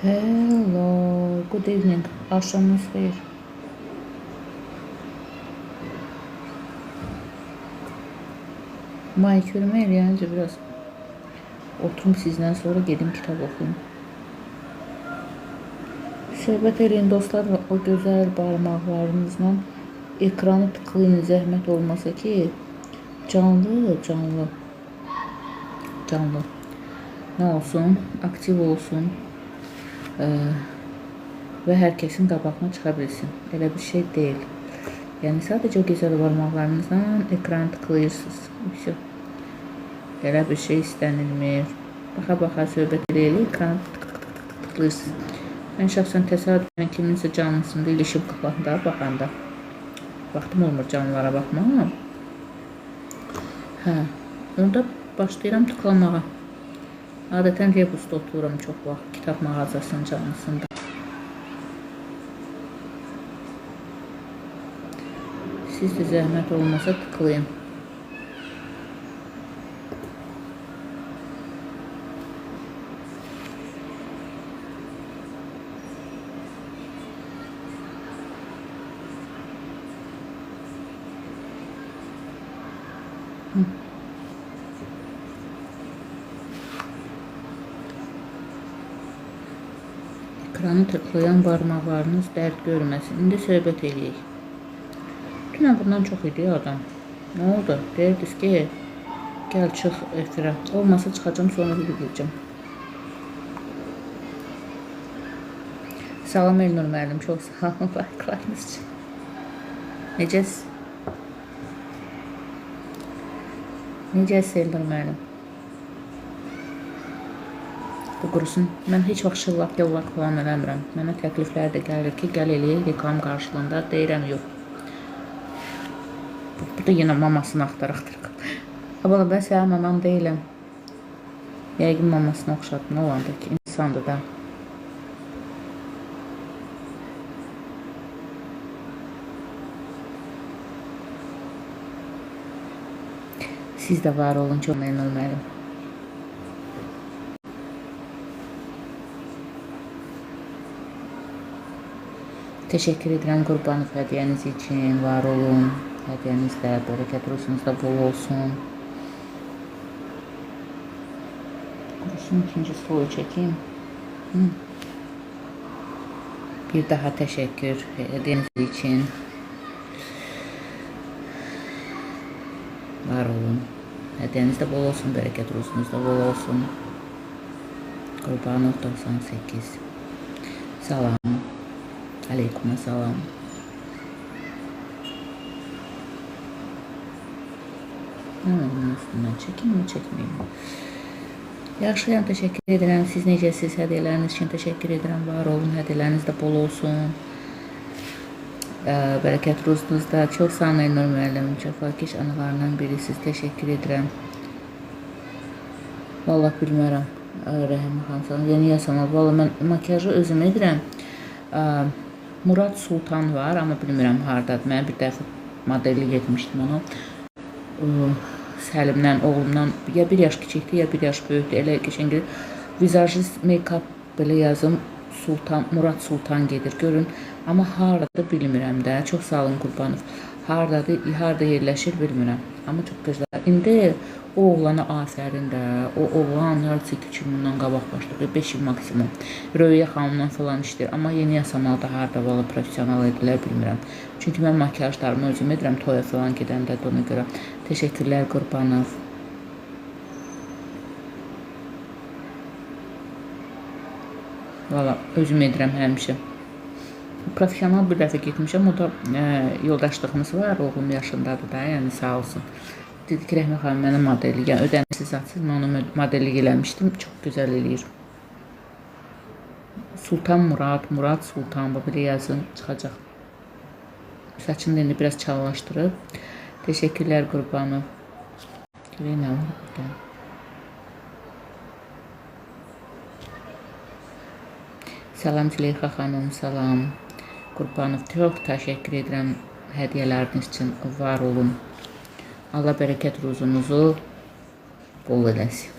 Hello, good evening. Axşamınız xeyir. Manikürümü eləyəncə biraz oturum sizdən, sonra gedim kitab oxuyum. Söhbət eləyin dostlar və o gözəl barmaqlarınızla ekranı tıklayın, zəhmət olmasa ki, canlı, canlı, canlı. Nə olsun, aktiv olsun və hər kəsin qabağına çıxa bilsin. Elə bir şey deyil. Yəni sadəcə o gözəl barmaqlarınızla ekranı tıklayırsınız. Vəsə. Elə bir şey istənilmir. Baxa-baxa söhbət eləyir, ekranı tık tık tık tık tıklayırsınız. Mən şəxsən təsadüfən kiminsə canlısında ilişib qalanda, baxanda. Vaxtım olmur canlılara baxmağa. Hə, onda başlayıram tıklamağa. Adətən Rebusda otururam çox vaxt, kitab mağazasının canlısında. Siz də zəhmət olmasa tıklayın. Ekranı tıklayan barmaqlarınız dərd görməsin. İndi söhbət eləyək. Dünən bundan çox idi adam. Nə oldu? Deyirdiniz ki, gəl çıx efirə. Olmasa çıxacağım, sonra bir girəcəm. Salam Elnur müəllim, çox sağ olun like'larınız üçün. Necəsiz? Necəsiz Elnur müəllim? Bu qurusun. Mən heç vaxt şıllaq, yıllaq falan eləmirəm. Mənə təkliflər də gəlir ki, gəl eləyək reklam qarşılığında. Deyirəm, yox. Bu da yenə mamasını axtar-axtar. Abala, mən sənin maman deyiləm. Yəqin mamasına oxşadım. Nə olanda ki, insandır da. Siz də var olun, çox memnun müəllim. Təşəkkür edirəm Qurbanov hədiyyəniz üçün, var olun. Hədiyyəniz də, bərəkət ruhunuz da bol olsun. Qurusun ikinci soyu çəkeyim. Bir daha təşəkkür hədiyyəniz üçün. Var olun. Hədiyyəniz də bol olsun, bərəkət ruhunuz da bol olsun. Qurbanov 98. Salam. Aleyküm salam. Bunun üstündən çəkeyim mi, çəkməyim mi? Yaxşıyam, təşəkkür edirəm. Siz necəsiz? Hədiyyələriniz üçün təşəkkür edirəm. Var olun, hədiyyələriniz də bol olsun. Bərəkət ruhunuz da. Çox sağ olun Elnur müəllim. Cəfakeş analarından birisiz. Təşəkkür edirəm. Vallahi bilmərəm. Rəhimə xanım, yeni yasamal. Vallahi mən makiyajı özüm edirəm. Murad Sultan var, amma bilmirəm hardadır. Mən bir dəfə modellik etmişdim onu. Səlimdən, oğlumdan ya bir yaş kiçikdir, ya bir yaş böyükdür. Elə qəşəng vizajist make-up belə yazım. Sultan, Murad Sultan gedir. Görün. Amma hardadır bilmirəm də. Çox sağ olun Qurbanov. Hardadır, harda yerləşir bilmirəm. Amma çox gözəl. İndi o oğlana afərin də. O oğlan hardasa 2-3 il bundan qabaq başladı. 5 il maksimum. Röya xanımdan falan işləyir. Amma yeni Yasamalda harda valla professional edirlər bilmirəm. Çünki mən makiyajlarımı özüm edirəm toya falan gedəndə də ona görə. Təşəkkürlər Qurbanov. Valla özüm edirəm həmişə. Professional bir dəfə getmişəm. O da yoldaşlığımız var. Oğlum yaşındadır da, yəni sağ olsun. Dedi ki, Rəhmə xanım mənə modellik, yəni ödənişsiz zatsız mən ona modellik eləmişdim. Çox gözəl eləyir. Sultan Murad, Murad Sultan, bu belə yazın, çıxacaq. Saçını da indi biraz çallaşdırıb. Təşəkkürlər Qurbanov. Görək nə var burada. Salam Züleyxa xanım, salam. Qurbanov, çox təşəkkür edirəm hədiyyələriniz üçün. Var olun. Allah bərəkət ruzunuzu bol eləsin.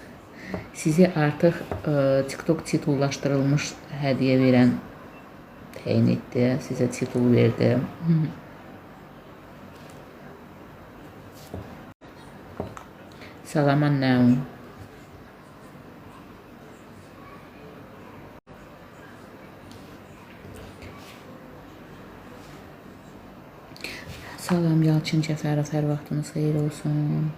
Sizi artıq TikTok titullaşdırılmış hədiyyə verən təyin etdi. Sizə titul verdi. Salam annem. Salam Yalçın Cəfərov, hər vaxtınız xeyir olsun.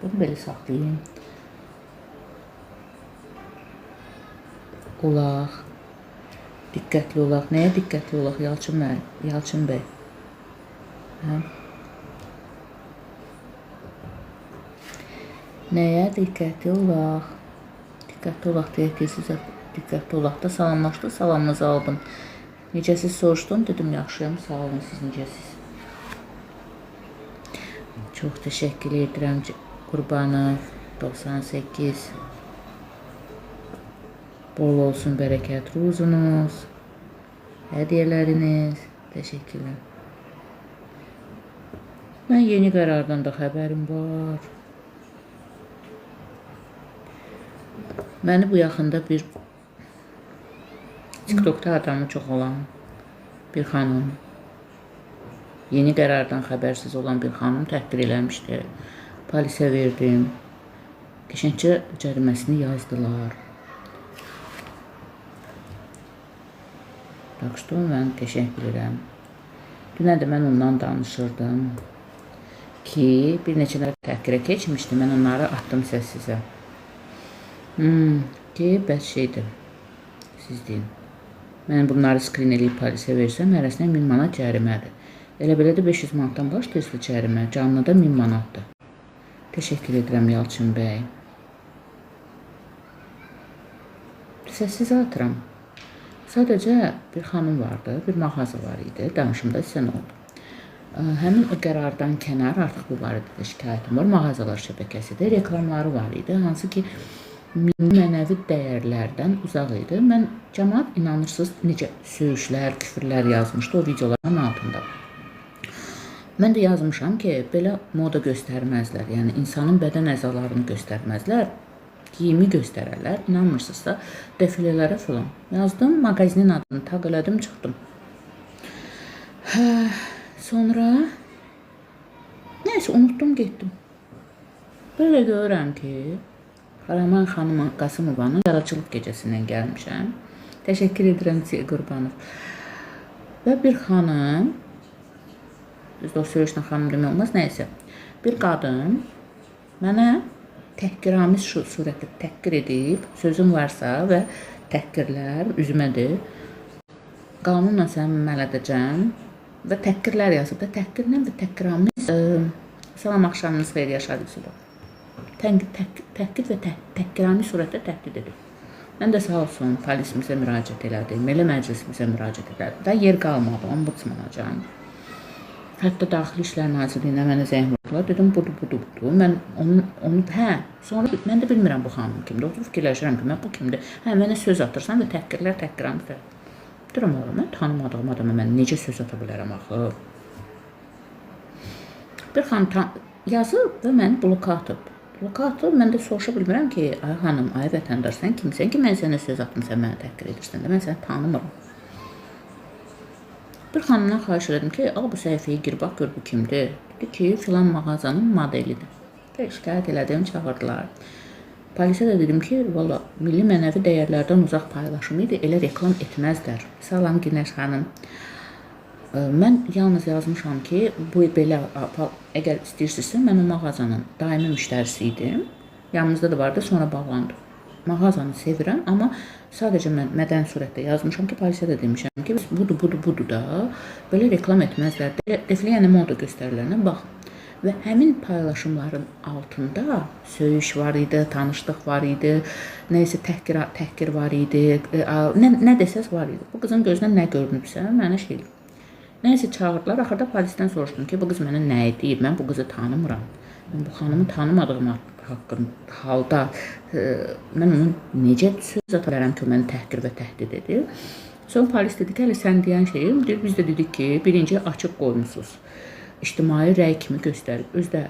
Bunu belə saxlayayım. Olaq. Diqqətli olaq. Nəyə diqqətli olaq Yalçın bəy? Yalçın bəy. Hə? Nəyə diqqətli olaq? Diqqətli olaq deyək ki, sizə diqqətli olaq da salamlaşdı, salamınızı aldım. Necəsiz soruşdum, dedim yaxşıyam, sağ olun, siz necəsiz? Çox təşəkkür edirəm Qurbanov 98. Bol olsun bərəkət ruzunuz, hədiyyələriniz. Təşəkkürlər. Mən yeni qərardan da xəbərim var. Məni bu yaxında bir TikTokda adamı çox olan bir xanım, yeni qərardan xəbərsiz olan bir xanım təhqir eləmişdi. Polisə verdim. Qəşəngcə cəriməsini yazdılar. Tak что mən qəşəng bilirəm. Dünən də mən ondan danışırdım ki, bir neçə nəfər təhqirə keçmişdi. Mən onları atdım səssizə. Ki, bəs şeydir. Siz deyin. Mən bunları skrin eləyib polisə versəm, hərəsinə 1000 manat cərimədir. Elə belə də 500 manatdan başlayırsa cərimə, canlıda 1000 manatdır. Təşəkkür edirəm Yalçın bəy. Səssiz atıram. Sadəcə bir xanım vardı, bir mağaza var idi. Danışımda sizə nə oldu? Həmin o qərardan kənar artıq bu barədə də şikayətim var. Mağazalar şəbəkəsidir, reklamları var idi. Hansı ki, milli mənəvi dəyərlərdən uzaq idi. Mən cəmaət inanırsınız necə söyüşlər, küfürlər yazmışdı o videoların altında. Mən də yazmışam ki, belə moda göstərməzlər. Yəni insanın bədən əzalarını göstərməzlər, geyimi göstərərlər. İnanmırsınızsa defilələrə falan. Yazdım, mağazinin adını taq elədim, çıxdım. Hə, sonra nəysə unutdum, getdim. Belə görürəm ki, Xaraman xanım Qasımovanın yaradıcılıq gecəsindən gəlmişəm. Təşəkkür edirəm Qurbanov. Və bir xanım, düzdür, o söyüşlə xanım demək olmaz, nəysə. Bir qadın mənə təhqiramiz şu surətdə təhqir edib, sözüm varsa və təhqirlər üzümədir. Qanunla səni mələdəcəm və təhqirlər yazıb da, təhqirlə və təhqiramiz salam axşamınız xeyir Yaşar Yusubov. Təhqir və təhqiramiz surətdə təhdid edib. Mən də sağ olsun polisimizə müraciət elədim, Milli Məclisimizə müraciət elədim. Da yer qalmadı, ombudsmanacan. Hətta Daxili İşlər Nazirliyinə mənə zəng vurdular. Dedim budur, budur, budur. Mən onu hə, sonra mən də bilmirəm bu xanım kimdir. Oturub fikirləşirəm ki, mən bu kimdir? Hə, mənə söz atırsan və təhqirlər, təhqiramiz. Deyirəm oğlum, mən tanımadığım adama mən necə söz ata bilərəm axı? Bir xanım yazıb və məni bloka atıb. Bloka atıb, mən də soruşa bilmirəm ki, ay xanım, ay vətəndaş, sən kimsən ki, mən sənə söz atdım, sən məni təhqir edirsən də, mən səni tanımıram. Bir xanımdan xahiş elədim ki, al bu səhifəyə gir, bax, gör bu kimdir. Dedi ki, filan mağazanın modelidir. Və şikayət elədim, çağırdılar. Polisə də dedim ki, valla, milli mənəvi dəyərlərdən uzaq paylaşım idi, elə reklam etməzlər. Salam Günəş xanım. Mən yalnız yazmışam ki, bu belə, əgər istəyirsinizsə, mən o mağazanın daimi müştərisi idim. Yanımızda da vardı, sonra bağlandı. Mağazanı sevirəm, amma sadəcə mən mədəni surətdə yazmışam ki, polisə də demişəm ki, budur, budur, budur da, belə reklam etməzlər. Defilə, yəni moda göstərilərinə bax. Və həmin paylaşımların altında söyüş var idi, tanışlıq var idi, nəysə təhqir var idi, nə desəz var idi. Bu qızın gözünə nə görünübsə, mənə şey eləyib. Nəysə çağırdılar, axırda polisdən soruşdum ki, bu qız mənə nə deyib, mən bu qızı tanımıram. Mən bu xanımı tanımadığım halda mən onun necə söz ata bilərəm ki, o məni təhqir və təhdid edir. Sonra polis dedi ki, hələ sən deyən şeyim, deyir, biz də dedik ki, birinci açıq qoymusunuz. İctimai rəy kimi göstərir. Özdə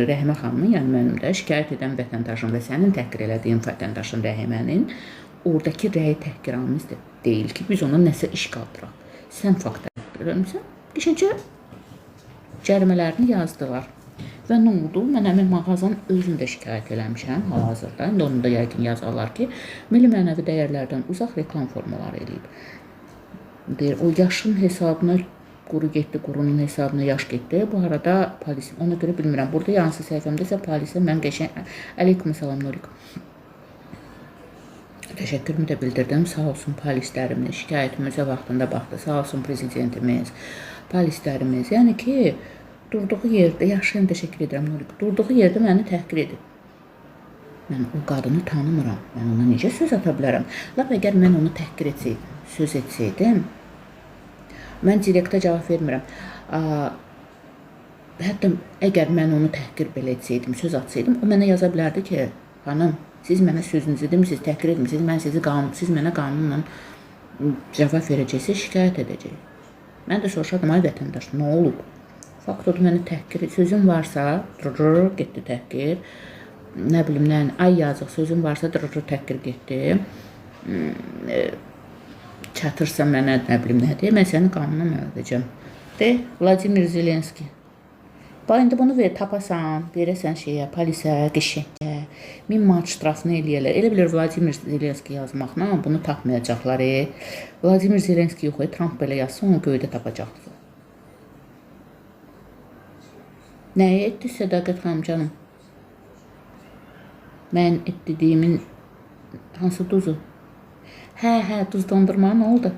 Rəhimə xanımın, yəni mənim də şikayət edən vətəndaşın və sənin təhqir elədiyin vətəndaşın Rəhimənin oradakı rəyi təhqiramiz də deyil ki, biz ona nəsə iş qaldıraq. Sən fakt təhqir eləmisən. Qəşəngcə cərimələrini yazdılar. Və nə oldu? Mən həmin mağazanın özünü də şikayət eləmişəm hal-hazırda. İndi onu da yəqin yazarlar ki, milli mənəvi dəyərlərdən uzaq reklam formaları eləyib. Deyir, o yaşın hesabına quru getdi, qurunun hesabına yaş getdi. Bu arada polis, ona görə bilmirəm. Burada hansı səhifəmdəsə polisə mən qəşəng... Aleyküm salam Nurik. Təşəkkürümü də bildirdim. Sağ olsun polislərimiz, şikayətimizə vaxtında baxdı. Sağ olsun prezidentimiz, polislərimiz. Yəni ki, durduğu yerdə, yaxşıyam, təşəkkür edirəm Nurik. Durduğu yerdə məni təhqir edib. Mən o qadını tanımıram. Mən ona necə söz ata bilərəm? Lap əgər mən onu təhqir etsəydim, söz etsəydim, mən direktə cavab vermirəm. Hətta əgər mən onu təhqir belə etsəydim, söz atsaydım, o mənə yaza bilərdi ki, xanım, siz mənə sözünüzü demisiniz, təhqir etmisiniz, mən sizi qanun, siz mənə qanunla cavab verəcəksiniz, şikayət edəcək. Mən də soruşardım, ay vətəndaş, nə olub? Fakt odur, məni təhqir, sözüm varsa, drrr, getdi təhqir. Nə bilim, nə, ay yazıq, sözüm varsa, drrr, təhqir getdi. Çatırsa mənə, nə bilim, nədir, mən səni qanuna məl edəcəm. De, Vladimir Zelenski. Bax, indi bunu ver, tapasan, verəsən şeyə, polisə, qəşəngə, 1000 manat ştrafını eləyərlər. Elə bilir Vladimir Zelenski yazmaqla bunu tapmayacaqlar. Vladimir Zelenski yox, Trump belə yazsa, onu göydə tapacaqlar. Nəyi etdi Sədaqət xanım canım? Mən et dediyimin hansı duzu? Hə, duz dondurma nə oldu?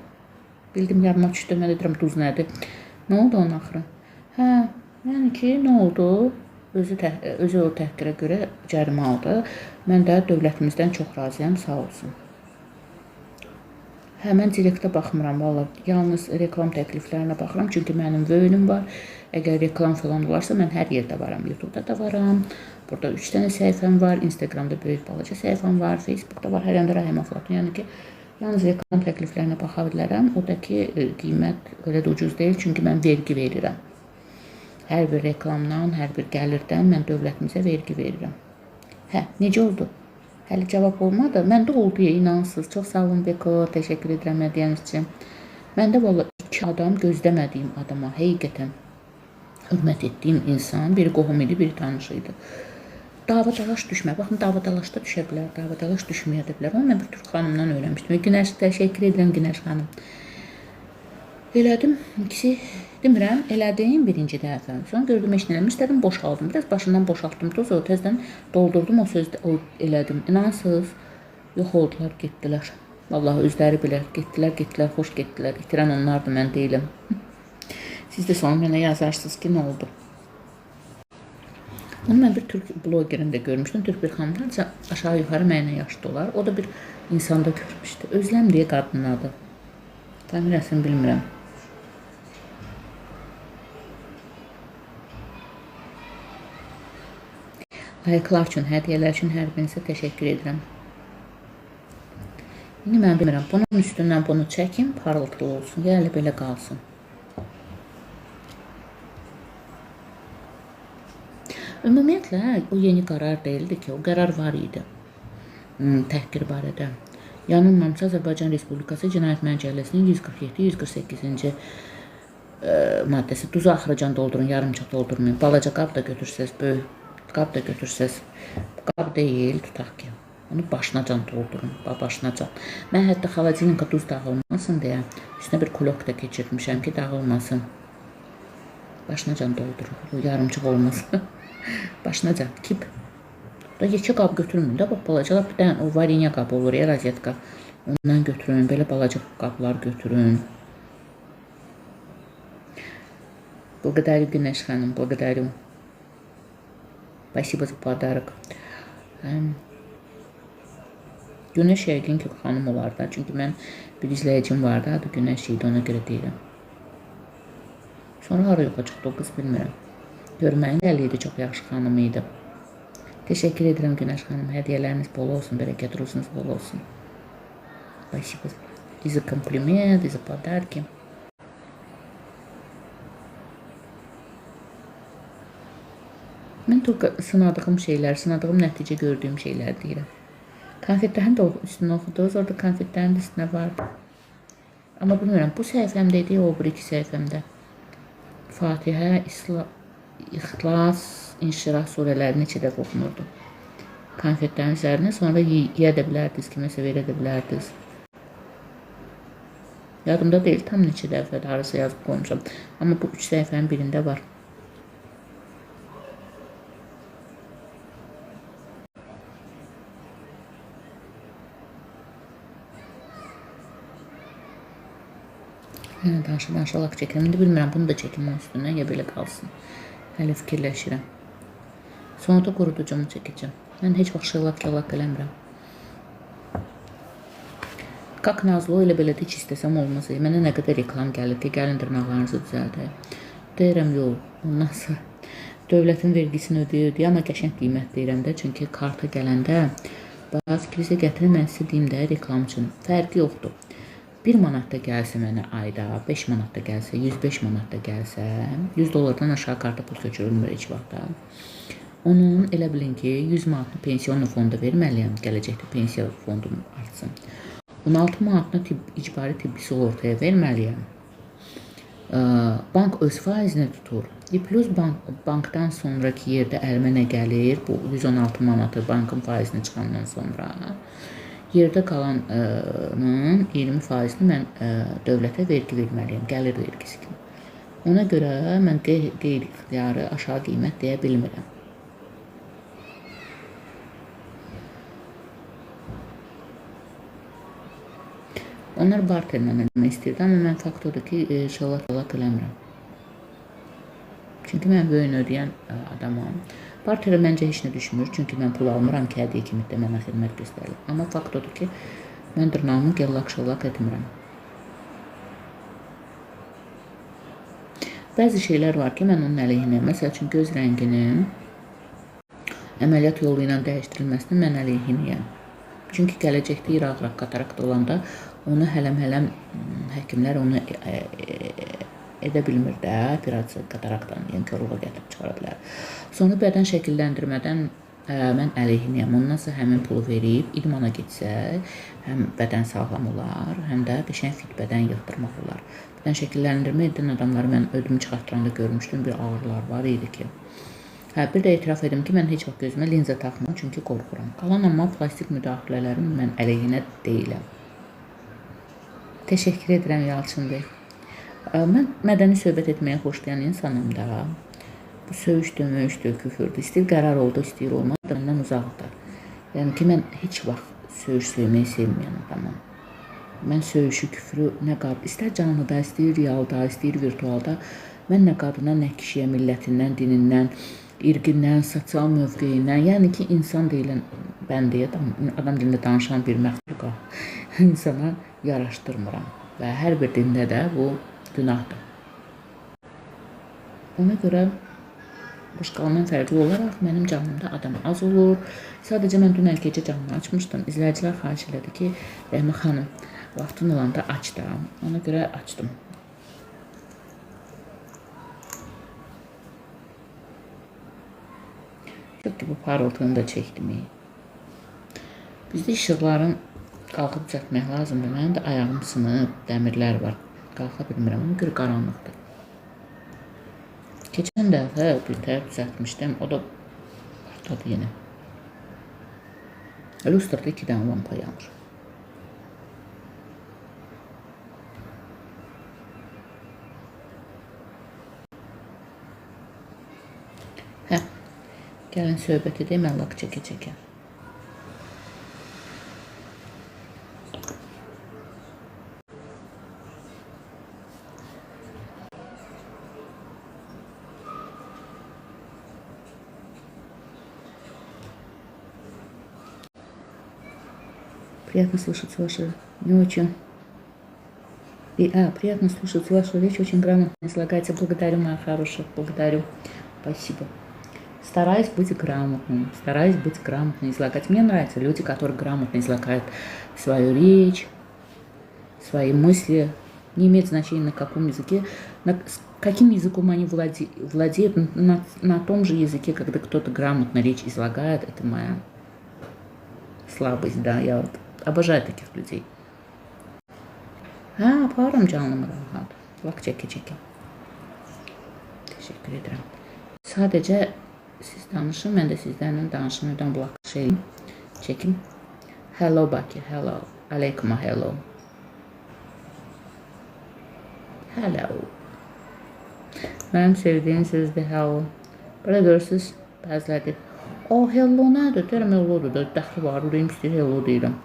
Bildim, yadıma düşdü, mən deyirəm duz nədir? Nə oldu onun axırı? Hə, yəni ki, nə oldu? Özü o təhqirə görə cərimə aldı. Mən də dövlətimizdən çox razıyam, sağ olsun. Hə, mən direktə baxmıram, valla. Yalnız reklam təkliflərinə baxıram, çünki mənim vöyünüm var. Əgər reklam falan olarsa, mən hər yerdə varam. YouTube'da da varam. Burada 3 dənə səhifəm var. Instagramda böyük balaca səhifəm var. Facebook'da var. Hər yanda Rəhimə Aflatun. Yəni ki, yalnız reklam təkliflərinə baxa bilərəm. O da ki, qiymət elə də ucuz deyil, çünki mən vergi verirəm. Hər bir reklamdan, hər bir gəlirdən mən dövlətimizə vergi verirəm. Hə, necə oldu? Hələ cavab olmadı. Məndə oldu ya, inansız. Çox sağ olun Beko, təşəkkür edirəm hədiyyəniz üçün. Məndə valla 2 adam, gözləmədiyim adama, həqiqətən hörmət etdiyim insan, biri qohum idi, biri tanış idi. Dava dalaş düşmə. Baxın, dava dalaşda düşə bilər, dava dalaş düşməyə də bilər. Onu mən bir türk xanımdan öyrənmişdim. Günəş, təşəkkür edirəm Günəş xanım. Elədim, ikisi demirəm, elədim birinci dəfə. Sonra gördüm, heç nə eləmiş, istədim, boşaldım. Biraz başından boşaltdım duzu, təzdən doldurdum, o sözdə o elədim. İnansız, yox oldular, getdilər. Vallahi özləri bilər, getdilər, getdilər, xoş getdilər. İtirən onlardır, mən deyiləm. Siz də sonra mənə yazarsınız ki, nə oldu? Onu mən bir türk blogerində görmüşdüm. Türk bir xanımdan aşağı yuxarı mənə yaşlı olar. O da bir insanda görmüşdü. Özləm deyə qadının adı. Familiyasını bilmirəm. Layklar üçün, hədiyyələr üçün hər birinizə təşəkkür edirəm. İndi mən bilmirəm, bunun üstündən bunu çəkim, parıltılı olsun, ya elə belə qalsın. Ümumiyyətlə, o yeni qərar deyildi ki, o qərar var idi təhqir barədə. Yanılmamsa Azərbaycan Respublikası Cinayət Məcəlləsinin 147-148-ci maddəsi. Duzu axıracan doldurun, yarımçıq doldurmayın. Balaca qab da götürsəz, böyük qab da götürsəz, qab deyil, tutaq ki, onu başınacan doldurun, başınacan. Mən hətta xalacininka duz dağılmasın deyə üstünə bir kulok da keçirtmişəm ki, dağılmasın. Başınacan doldurun, yarımçıq olmasın. Başınacan, kip. Da yekə qab götürmün də, bax balaca, bir dənə o varinya qabı olur ya, rozetka. Ondan götürün, belə balaca qablar götürün. Благодарю, Günəş xanım, благодарю. Спасибо за подарок. Günəş yəqin ki, xanım olar da. Çünki mən bir izləyicim vardı, adı Günəş idi, ona görə deyirəm. Sonra hara yoxa çıxdı o qız bilmirəm. Görməyin əli idi, çox yaxşı xanım idi. Təşəkkür edirəm Günəş xanım. Hədiyyələriniz bol olsun, bərəkət ruhunuz bol olsun. Спасибо и за комплимент, и за подарки. Mən только sınadığım şeylər, sınadığım nəticə gördüyüm şeylər deyirəm. Konfetlərin də üstünə oxudunuz. Orada konfetlərin də üstünə vardı. Amma bilmirəm, bu səhifəmdə idi, o bir iki səhifəmdə. Fatihə, İxlas, İnşirah surələri neçə dəfə oxunurdu. Konfetlərin üzərinə sonra yeyə də bilərdiniz, kiməsə verə də bilərdiniz. Yadımda deyil, tam neçə dəfə harasa yazıb qoymuşam. Amma bu üç səhifənin birində var. Yenə danışa-danışa lak çəkirəm. İndi bilmirəm, bunu da çəkim onun üstündən ya belə qalsın. Hələ fikirləşirəm. Sonra da quruducumu çəkəcəm. Mən heç vaxt şellak-yalak eləmirəm. Kak nazlı elə belə də heç istəsəm olmaz. Mənə nə qədər reklam gəlir ki, gəlin dırnaqlarınızı düzəldək. Deyirəm, yox. Ondan sonra dövlətin vergisini ödəyə-ödəyə, amma qəşəng qiymət deyirəm də. Çünki karta gələndə, bax, fikrinizə gətirin, mən sizə deyim də reklam üçün. Fərqi yoxdur. 1 manat da gəlsə mənə ayda, 5 manat da gəlsə, 105 manat da gəlsə, 100 dollardan aşağı karta pul köçürülmür heç vaxt da. Onun elə bilin ki, 100 manatını pensiyon fonda verməliyəm, gələcəkdə pensiya fondum artsın. 16 manatını icbari tibbi sığortaya verməliyəm. Bank öz faizini tutur. Plus bankdan sonraki yerdə əlimə nə gəlir? Bu 116 manatı bankın faizini çıxandan sonra yerdə qalanın 20%-ni mən dövlətə vergi verməliyəm, gəlir vergisi kimi. Ona görə mən qeyri-ixtiyari aşağı qiymət deyə bilmirəm. Onlar barterlə eləmək istəyirdi, amma mən fakt odur ki, şalak-şalak eləmirəm. Çünki mən böyün ödəyən adamam. Barterə məncə heç nə düşmür, çünki mən pul almıram ki, hədiyyə kimi də mənə xidmət göstərilir. Amma fakt odur ki, mən dırnağımı gellak-şallak etmirəm. Bəzi şeylər var ki, mən onun əleyhinəyəm. Məsəl üçün, göz rənginin əməliyyat yolu ilə dəyişdirilməsinin mən əleyhinəyəm. Çünki gələcəkdə iraq-iraq katarakt olanda onu hələm-hələm həkimlər onu edə bilmir də, operasiya kataraktdan, yəni korluğa gətirib çıxara bilər. Sonra bədən şəkilləndirmədən mən əleyhinəyəm. Ondan sonra həmin pulu verib idmana getsə, həm bədən sağlam olar, həm də qəşəng fit bədən yığdırmaq olar. Bədən şəkilləndirmə edən adamları mən ödümü çıxartdıranda görmüşdüm, bir ağrılar var idi ki. Hə, bir də etiraf edim ki, mən heç vaxt gözümə linza taxmam, çünki qorxuram. Qalan amma plastik müdaxilələrim mən əleyhinə deyiləm. Təşəkkür edirəm Yalçın bəy. Mən mədəni söhbət etməyə xoşlayan insanım da. Bu söyüş, dömüşdür, küfürdür. İstəyir qərar oldu, istəyir olmadı, məndən uzaqdır. Yəni ki, mən heç vaxt söyüş söyməyi sevməyən adamam. Mən söyüşü, küfrü nə qad, istər canlıda, istəyir realda, istəyir virtualda, mən nə qadına, nə kişiyə, millətindən, dinindən, irqindən, sosial mövqeyindən, yəni ki, insan deyilən bəndəyə, adam dilində danışan bir məxluqa insana yaraşdırmıram. Və hər bir dində də bu günahdır. Ona görə başqalarından fərqli olaraq mənim canlımda adam az olur. Sadəcə mən dünən gecə canlı açmışdım. İzləyicilər xahiş elədi ki, Rəhmə xanım, vaxtın olanda aç da. Ona görə açdım. Çox ki, bu parıltını da çəkdim. Bizdə işıqların qalxıb düzəltmək lazımdır. Mənim də ayağım sınıb, dəmirlər var. Qalxa bilmirəm, ona görə qaranlıqdır. Keçən dəfə bir tərəf düzəltmişdim, o da partladı yenə. Lustrda 2 dənə lampa yanır. Hə, gəlin söhbət edeyim, mən lak çəkə-çəkə. Приятно слушать ваши не очень. Приятно слушать вашу речь, очень грамотно излагаете. Благодарю, моя хорошая, благодарю. Спасибо. Стараюсь быть грамотным, стараюсь быть грамотно излагать. Мне нравятся люди, которые грамотно излагают свою речь, свои мысли. Не имеет значения, на каком языке. Каким языком они владеют, на том же языке, когда кто-то грамотно речь излагает, это моя слабость, да, я вот обожаю таких людей. Hə, aparıram canımı rahat. Lak çəkə-çəkə. Təşəkkür edirəm. Sadəcə siz danışın, mən də sizlərlə danışım. Ödən blok şey çəkim. Hello Bakı, hello. Aleyküm, hello. Hello. Mənim sevdiyim sözdür hello. Belə görürsünüz, bəziləri deyir, o hello nədir? Deyirəm hellodur da, dəxli var, ürəyim istəyir hello deyirəm.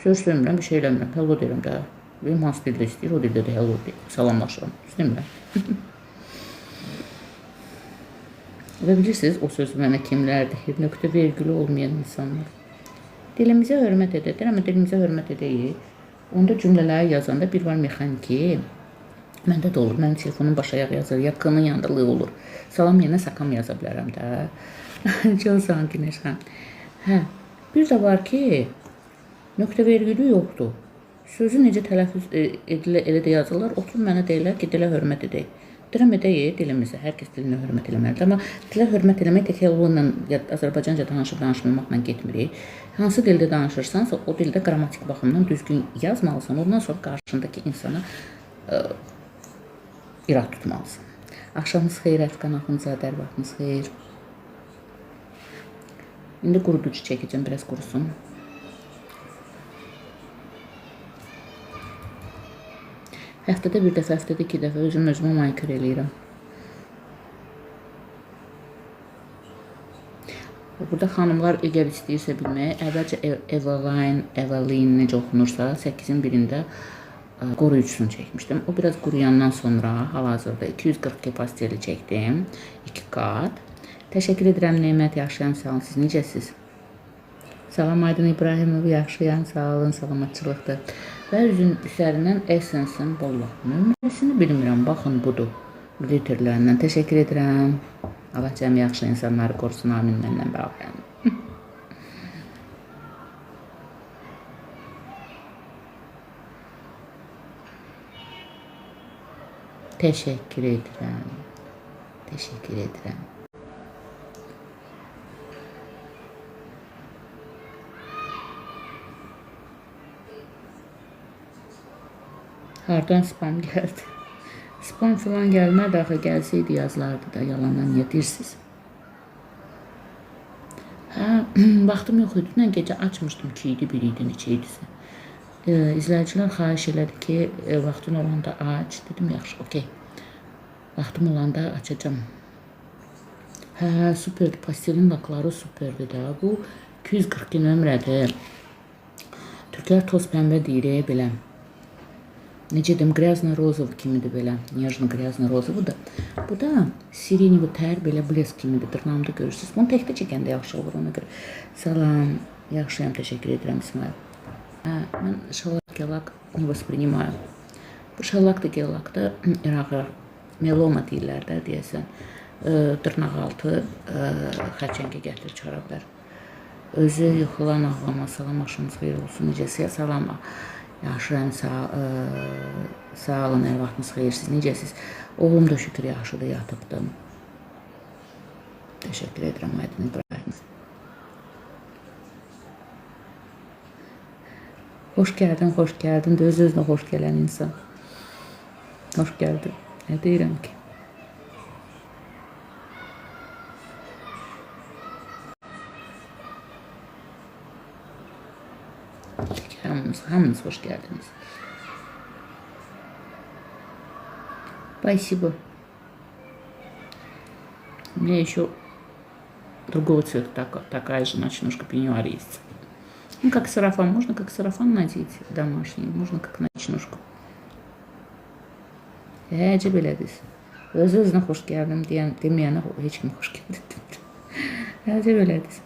Söz demirəm, bir şey eləmirəm, hello deyirəm də. Ürəyim hansı dildə istəyir, o dildə də hello deyir. Salamlaşıram, düz demirəm. Və bilirsiniz, o sözü mənə kimlər deyir, nöqtə vergülü olmayan insanlar. Dilimizə hörmət edək, amma dilimizə hörmət edəyik. Onda cümlələri yazanda bir var mexaniki, məndə də olur, mənim telefonum baş ayaq yazır, ya K-nın yanında L olur. Salam yerinə sakam yaza bilərəm də. Çox sağ olun Günəş xanım. Hə, bir də var ki, nöqtə vergülü yoxdur. Sözü necə tələffüz edilir, elə də yazırlar. Oturun mənə deyirlər ki, dilə hörmət edək. Deyirəm edək dilimizə. Hər kəs dilinə hörmət eləməlidir. Amma dilə hörmət eləmək tək hello ilə ya Azərbaycanca danışıb danışmamaqla getmirik. Hansı dildə danışırsansa, o dildə qrammatik baxımdan düzgün yazmalısan. Ondan sonra qarşındakı insana irad tutmalısan. Axşamınız xeyir, Əfqan Axundzadə, hər vaxtınız xeyir. İndi quruducu çəkəcəm, biraz qurusun. Həftədə bir dəfə, həftədə iki dəfə özüm özümə manikür eləyirəm. Burada xanımlar əgər istəyirsə bilməyi, əvvəlcə Eveline, Eveline necə oxunursa, 8-in birində qoruyucusunu çəkmişdim. O biraz quruyandan sonra hal-hazırda 242 pasteli çəkdim. 2 qat. Təşəkkür edirəm Nemət, yaxşıyam, sağ olun. Siz necəsiz? Salam Aydın İbrahimov, yaxşıyam, sağ olun, salamatçılıqdır. Və üzün üzərindən Essence-in vallah nömrəsini bilmirəm, baxın budur. Glitterlərindən təşəkkür edirəm. Allah cəmi yaxşı insanları qorusun, amin məndən bərabər. Təşəkkür edirəm. Təşəkkür edirəm. Hardan spam gəldi? Spam falan gəlmədi, axı gəlsəydi yazılardı da, yalandan niyə deyirsiniz? Hə, vaxtım yox idi. Dünən gecə açmışdım 2 idi, 1 idi, neçə idisə. İzləyicilər xahiş elədi ki, vaxtın olanda aç. Dedim, yaxşı, okey. Vaxtım olanda açacağım. Hə, superdir. Pastelin lakları superdir də. Bu 242 nömrədir. Türklər toz pəmbə deyir, belə. Necə deyim, grязно-розовый kimidir belə. Нежно-грязно-розовый. Bu da sirenevый tər, belə blesk kimidir. Dırnağımda görürsünüz. Bunu təkdə çəkəndə yaxşı olur ona görə. Salam, yaxşıyam, təşəkkür edirəm İsmail. Hə, mən şallak gelak не воспринимаю. Bu şallak da gelak da İraqa meloma deyirlər də deyəsən. Dırnaqaltı xərçəngə gətirir, çıxara bilər. Özü yıxılan ağlama, salam, axşamınız xeyir olsun. Necəsi? Salam. Yaxşıyam, sağ olun, hər vaxtınız xeyir. Siz necəsiz? Oğlum da şükür yaxşıdır, yatıbdım. Təşəkkür edirəm Aydın İbrahim. Hoş geldin, hoş geldin. Öz özünə hoş gələn insan. Hoş geldin. Nə deyirəm ki? Hamınız hoş geldiniz. Спасибо. У меня еще другого цвета такая же ночнушка пеньюар есть. Ну, как сарафан. Можно как сарафан надеть домашний, можно как ночнушку. Əcəb elədiniz. Öz-özünə xoş gəldim deyən, deməyənə heç kim xoş gəldi demir. Əcəb elədiniz.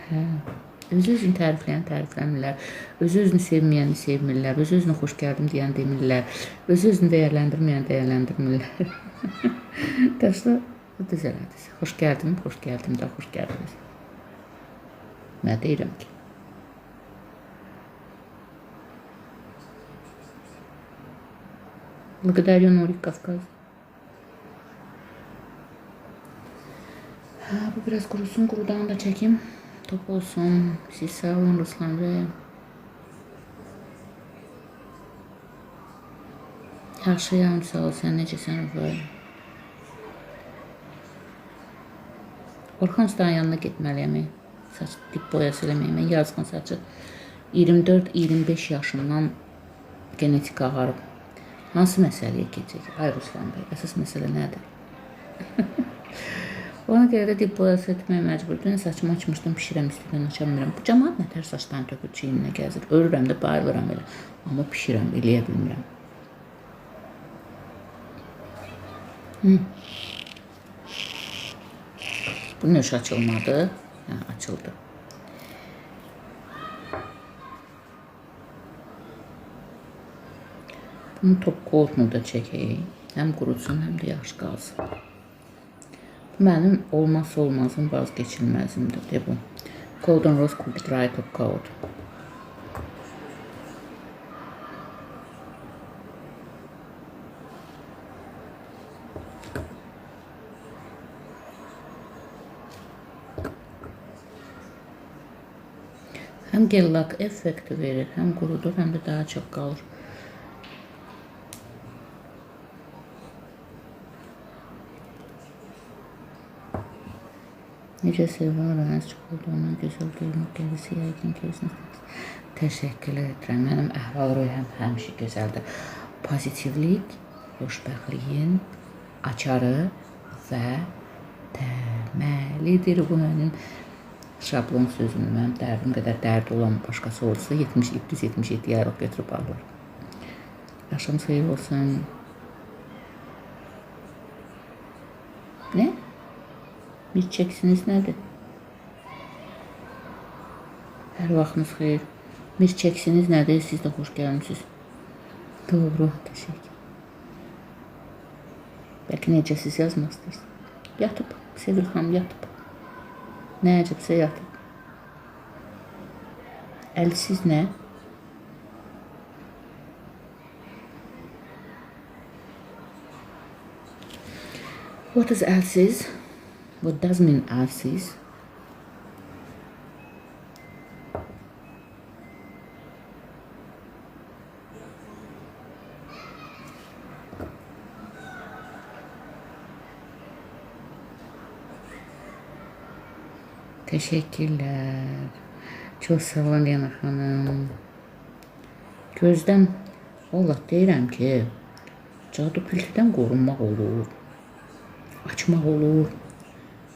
Hə, öz-özünü tərifləyən tərifləmirlər, öz-özünü sevməyəni sevmirlər, öz-özünə xoş gəldim deyən demirlər, öz-özünü dəyərləndirməyəni dəyərləndirmirlər. Təşlə düz elədiniz. Xoş gəldim, xoş gəldim də, xoş gəldiniz. Nə deyirəm ki? Благодарю, Нурик Кавказ. Ha, bu biraz kurusun. Kurudan da çekeyim. Top olsun. Siz sağ olun Ruslan Bey. Yaxşıyam, sağ ol. Sən necəsən Rufay? Orxan Ustanın yanına getməliyəm. Saç dip boyası eləməyəm. Mən yazğın saçı 24-25 yaşımdan genetik ağarıb. Hansı məsələyə keçək? Ay Ruslan bəy, əsas məsələ nədir? Ona görə də dip boyası etməyə məcbur. Dünən saçımı açmışdım, pişirəm istidən aça bilmirəm. Bu camaat nətər saçlarını tökür, çiyninə gəzir. Ölürəm də, bayılıram elə. Amma pişirəm, eləyə bilmirəm. Bu nöş açılmadı. Hə, açıldı. Bunu top coatunu da çəkək. Həm qurutsun, həm də yaxşı qalsın. Bu mənim olmazsa olmazım, vazgeçilməzimdir. De bu. Golden Rose Cookie Dry Top Coat. Həm gel-lak effekti verir, həm qurudur, həm də daha çox qalır. Necə sevirəm, az çox olduğundan gözəl görünür, gəlisi yəqin görürsünüz. Təşəkkür edirəm. Mənim əhval-ruhiyyəm həmişə gözəldir. Pozitivlik, xoşbəxtliyin açarı və təməlidir. Bu mənim şablon sözümdür. Mənim dərdim qədər dərdi olan başqası olsa 777 yaylıq götürüb alır. Axşam xeyir olsun. Nə? Bir çəksiniz nədir? Hər vaxtınız xeyir. Bir çəksiniz nədir? Siz də xoş gəlmisiniz. Doğru, təşəkkür. Bəlkə necəsiz yazmaq istəyirsiniz? Yatıb, Sevil xanım yatıb. Nə əcəbsə yatıb. Əlsiz nə? What is əlsiz? What does mean əlsiz? Teşekkürler. Çox sağ olun Lena xanım. Gözdən, vallah deyirəm ki, cadu piltidən qorunmaq olur. Açmaq olur.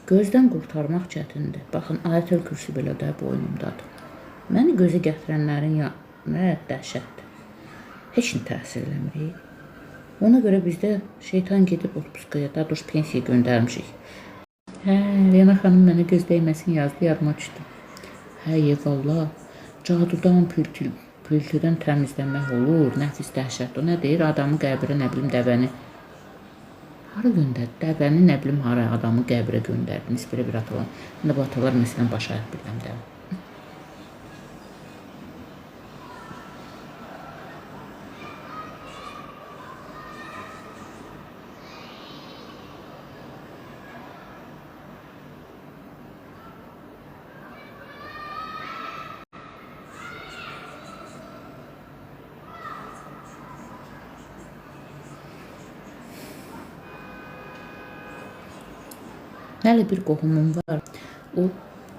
Gözdən qurtarmaq çətindir. Baxın, Ayətül Kürsü belə də boynumdadır. Məni gözə gətirənlərin ya nə dəhşətdir. Heç nə təsir eləmir. Ona görə bizdə şeytan gedib otpuskaya, daha doğrusu pensiyaya göndərmişik. Hə, Lena xanım mənə göz dəyməsin yazdı, yadıma düşdü. Hə, valla, cadudan, piltidən təmizlənmək olur, nəfis dəhşət. O nə deyir? Adamı qəbrə, nə bilim, dəvəni. Hara göndərdi? Dəvəni, nə bilim, hara adamı qəbrə göndərdi. Belə bir atalar. İndi bu atalar məsələn başa ayaq bilirəm də. Hələ bir qohumum var. O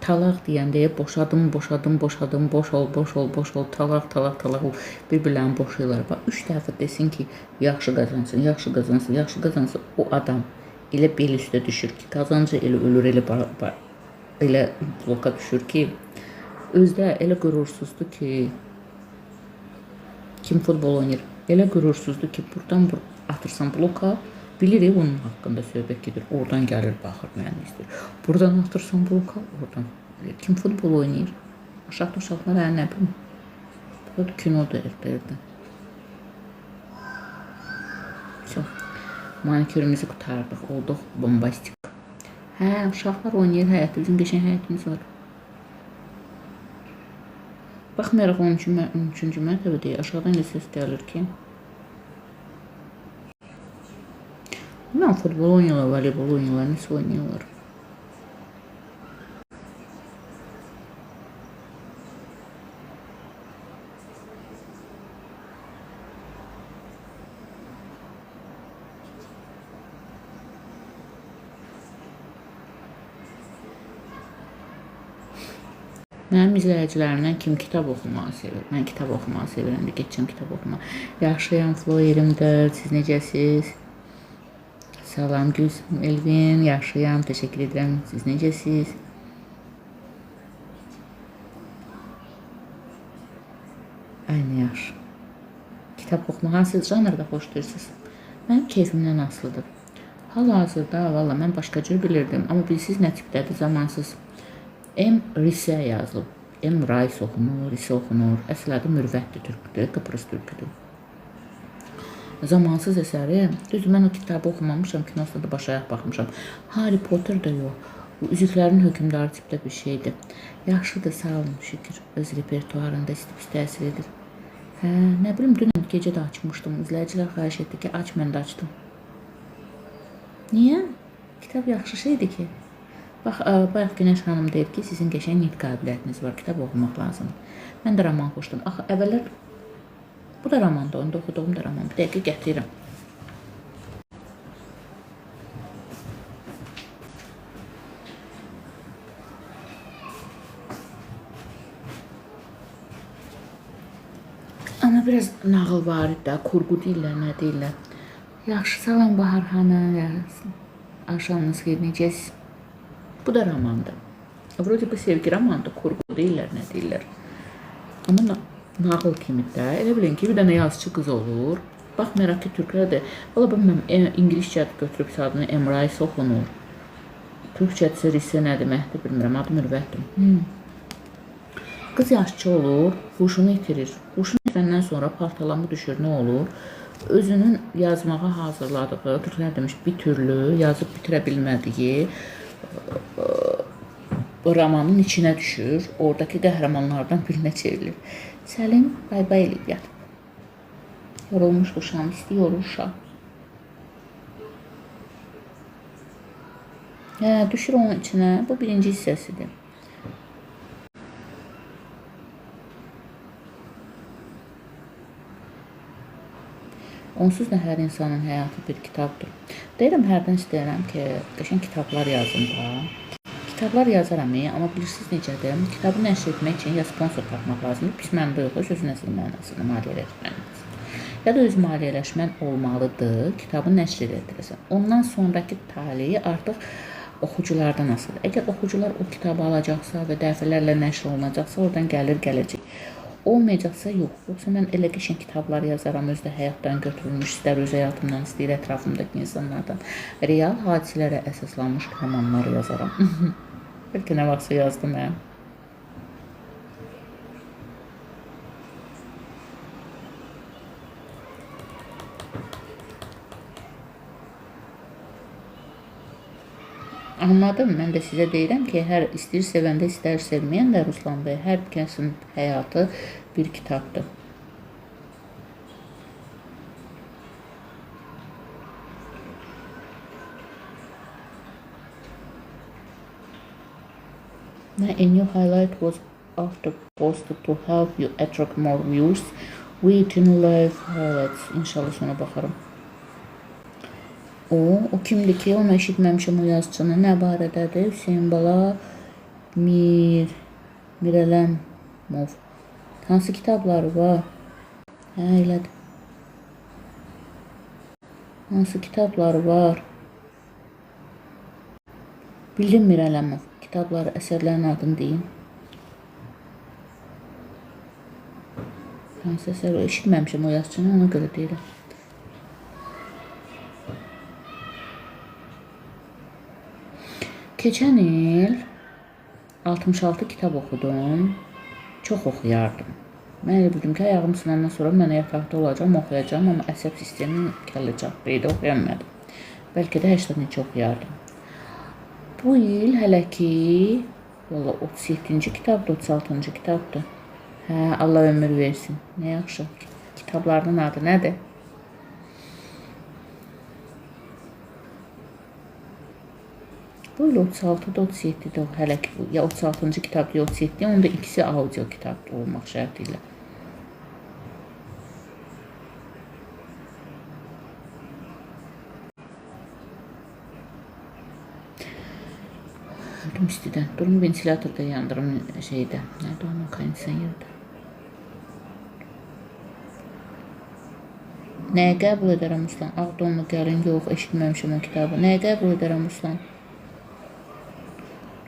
talaq deyəndə boşadım, boşadım, boşadım, boş ol, boş ol, boş ol, talaq, talaq, talaq ol. Bir-birlərini boşayırlar. Bax, 3 dəfə desin ki, yaxşı qazansın, yaxşı qazansın, yaxşı qazansın. O adam elə bel üstə düşür ki, qazancı elə ölür, elə bloka düşür ki, özdə elə qürursuzdur ki, kim futbol oynayır, elə qürursuzdur ki, buradan atırsan bloka, bilirik onun haqqında söhbət gedir. Oradan gəlir, baxır, məni istəyir. Buradan atırsan bloka, oradan. Kim futbol oynayır? Aşağıda uşaqlar, hə, nə bilim. Burada kinodur evdə. So, manikürümüzü qurtardıq, olduq bombastik. Hə, uşaqlar oynayır həyətdə, bizim qəşəng həyətimiz var. Baxmayaraq 13-cü mərtəbədəyik. Aşağıdan elə səs gəlir ki. Bilmirəm, futbol oynayırlar, voleybol oynayırlar, nəsə oynayırlar. Mənim izləyicilərimdən kim kitab oxumağı sevir? Mən kitab oxumağı sevirəm də, keçəcəm kitab oxumağa. Yaxşıyam, Flo 24, siz necəsiz? Salam Gülsüm, Elvin, yaxşıyam, təşəkkür edirəm. Siz necəsiz? Ay, nə yaxşı. Kitab oxumaq hansı janrda xoşlayırsınız? Mənim keyfimdən asılıdır. Hal-hazırda, valla mən başqa cür bilirdim, amma bilirsiz nə tipdədir, zamansız. M. Risə yazılıb. M. Rice oxunur, Risə oxunur. Əsl adı Mürvətdir, türkdür, Qıbrız türküdür. Zamansız əsəri. Düzdür, mən o kitabı oxumamışam, kinosuna da baş ayaq baxmışam. Harry Potter da yox. Bu Üzüklərin Hökmdarı tipdə bir şeydir. Yaxşıdır, sağ olun, şükür. Öz repertuarında pis təsir edir. Hə, nə bilim, dünən gecə də açmışdım. İzləyicilər xahiş etdi ki, aç, mən də açdım. Niyə? Kitab yaxşı şeydir ki. Bax, bayaq Günəş xanım deyib ki, sizin qəşəng nitq qabiliyyətiniz var, kitab oxumaq lazımdır. Mən də roman xoşlayıram. Axı, əvvəllər bu da romandır, onda oxuduğum da roman. Bir dəqiqə gətirirəm. Amma biraz nağılvari də, kurgu deyirlər, nə deyirlər. Yaxşı, salam Bahar xanım. Axşamınız xeyir, necəsiz? Bu da romandır. Вроде бы sevgi romanıdır, kurgu deyirlər, nə deyirlər. Amma nağıl kimi də, elə bilin ki, bir dənə yazıçı qız olur. Baxmayaraq ki, türklər də, valla bilməm, ingiliscə götürüb adını M. Rice oxunur. Türkçədirsə Risə nə deməkdir bilmirəm, adı Mürvətdir. Qız yaşçı olur, huşunu itirir. Huşunu itirəndən sonra partalamı düşür, nə olur? Özünün yazmağa hazırladığı, türklər demiş, bir türlü yazıb bitirə bilmədiyi romanın içinə düşür. Oradakı qəhrəmanlardan birinə çevrilir. Səlim bay-bay eləyib yatıb. Yorulmuş uşağım, istiyor uşaq. Hə, düşür onun içinə. Bu birinci hissəsidir. Onsuz da hər insanın həyatı bir kitabdır. Deyirəm, hərdən istəyirəm ki, qəşəng kitablar yazım da. Kitablar yazaram, amma bilirsiniz necədir? Kitabı nəşr etmək üçün ya sponsor tapmaq lazımdır. Pis məndə yox, sözün əsl mənasında maliyyələşmən lazımdır. Ya da öz maliyyələşmən olmalıdır, kitabı nəşr etdirəsən. Ondan sonraki taleyi artıq oxuculardan asılıdır. Əgər oxucular o kitabı alacaqsa və dəfələrlə nəşr olunacaqsa, oradan gəlir, gələcək. Olmayacaqsa yox. Yoxsa mən elə qəşəng kitablar yazaram, özdə həyatdan götürülmüş, istər öz həyatımdan, istəyir ətrafımdakı insanlardan. Real hadisələrə əsaslanmış romanlar yazaram. Bəlkə nə vaxtsa yazdım hə. Anladım. Mən də sizə deyirəm ki, hər istəyir sevəndə, istər sevməyən də Ruslan bəy, hər kəsin həyatı bir kitabdır. A new highlight was after posted to help you attract more views. Waiting live highlights. İnşallah sonra baxarım. O kimdir ki? Onu eşitməmişəm o yazıçını. Nə barədədir? Hüseyin Bala Mirələmov. Hansı kitabları var? Hə, elədir. Hansı kitabları var? Bildim Mirələmov. Kitabları, əsərlərin adını deyin. Hansı əsər? Eşitməmişəm o yazıçını, ona görə deyirəm. Keçən il 66 kitab oxudum. Çox oxuyardım. Mən elə bildim ki, ayağım sınandan sonra mən yataqda olacağam, oxuyacağam, amma əsəb sistemim kəllə çatdı idi, oxuya bilmədim. Bəlkə də 80 neçə oxuyardım. Bu il hələ ki, valla 37-ci kitabdır, 36-cı kitabdır. Hə, Allah ömür versin. Nə yaxşı. Kitablarının adı nədir? Bu il 36-da, 37-də hələ ki bu ya 36-cı kitabdır, ya 37, onda ikisi audio kitab olmaq şərti ilə. Öldüm istidən. Durum ventilatorda yandırım şeydə. Nədir onun kondisionerdə. Nəyə qəbul edərəm Ruslan? Ağ donlu gəlin, yox, eşitməmişəm o kitabı. Nəyə qəbul edərəm Ruslan?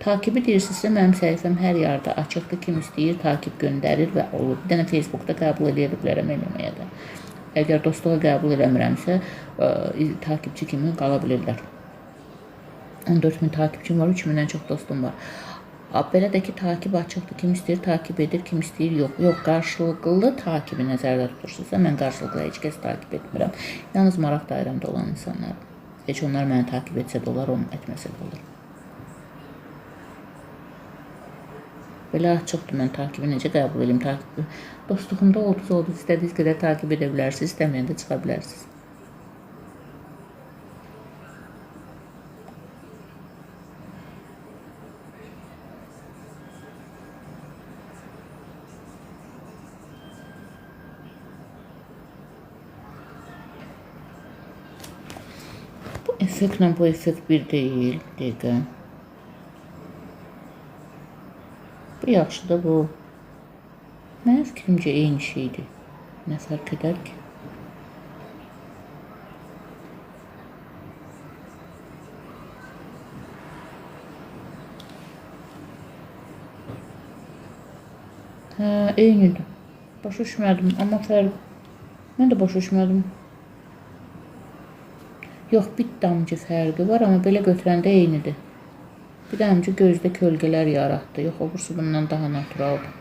Takibi deyirsinizsə, mənim səhifəm hər yerdə açıqdır. Kim istəyir, takip göndərir və olur. Bir dənə Facebookda qəbul eləyə də bilərəm, eləməyə də. Əgər dostluğa qəbul eləmirəmsə, takipçi kimi qala bilirlər. 14 min takipçim var, 3 mindən çox dostum var. Belə də ki, takip açıqdır. Kim istəyir, takip edir, kim istəyir, yox. Yox, qarşılıqlı takibi nəzərdə tutursunuzsa, mən qarşılıqlı heç kəs takip etmirəm. Yalnız maraq dairəmdə olan insanlar. Heç onlar məni takip etsə də olar, onu etməsə də olar. Belə açıqdır, mən takibi necə qəbul edeyim? Takip... Dostluğumda oldunuz, oldunuz, istədiyiniz qədər takip edə bilərsiniz, istəməyən də çıxa bilərsiniz. Bu effektlə bu effekt bir deyil, dəqiqə. Bu yaxşı da bu. Mənim fikrimcə eyni şeydir. Nə fərq edər ki? Hə, eynidir. Başa düşmədim, amma fərq... Mən də başa düşmədim. Yox, bir damcı fərqi var, amma belə götürəndə eynidir. Bir damcı gözdə kölgələr yaratdı. Yox, o birisi bundan daha naturaldır.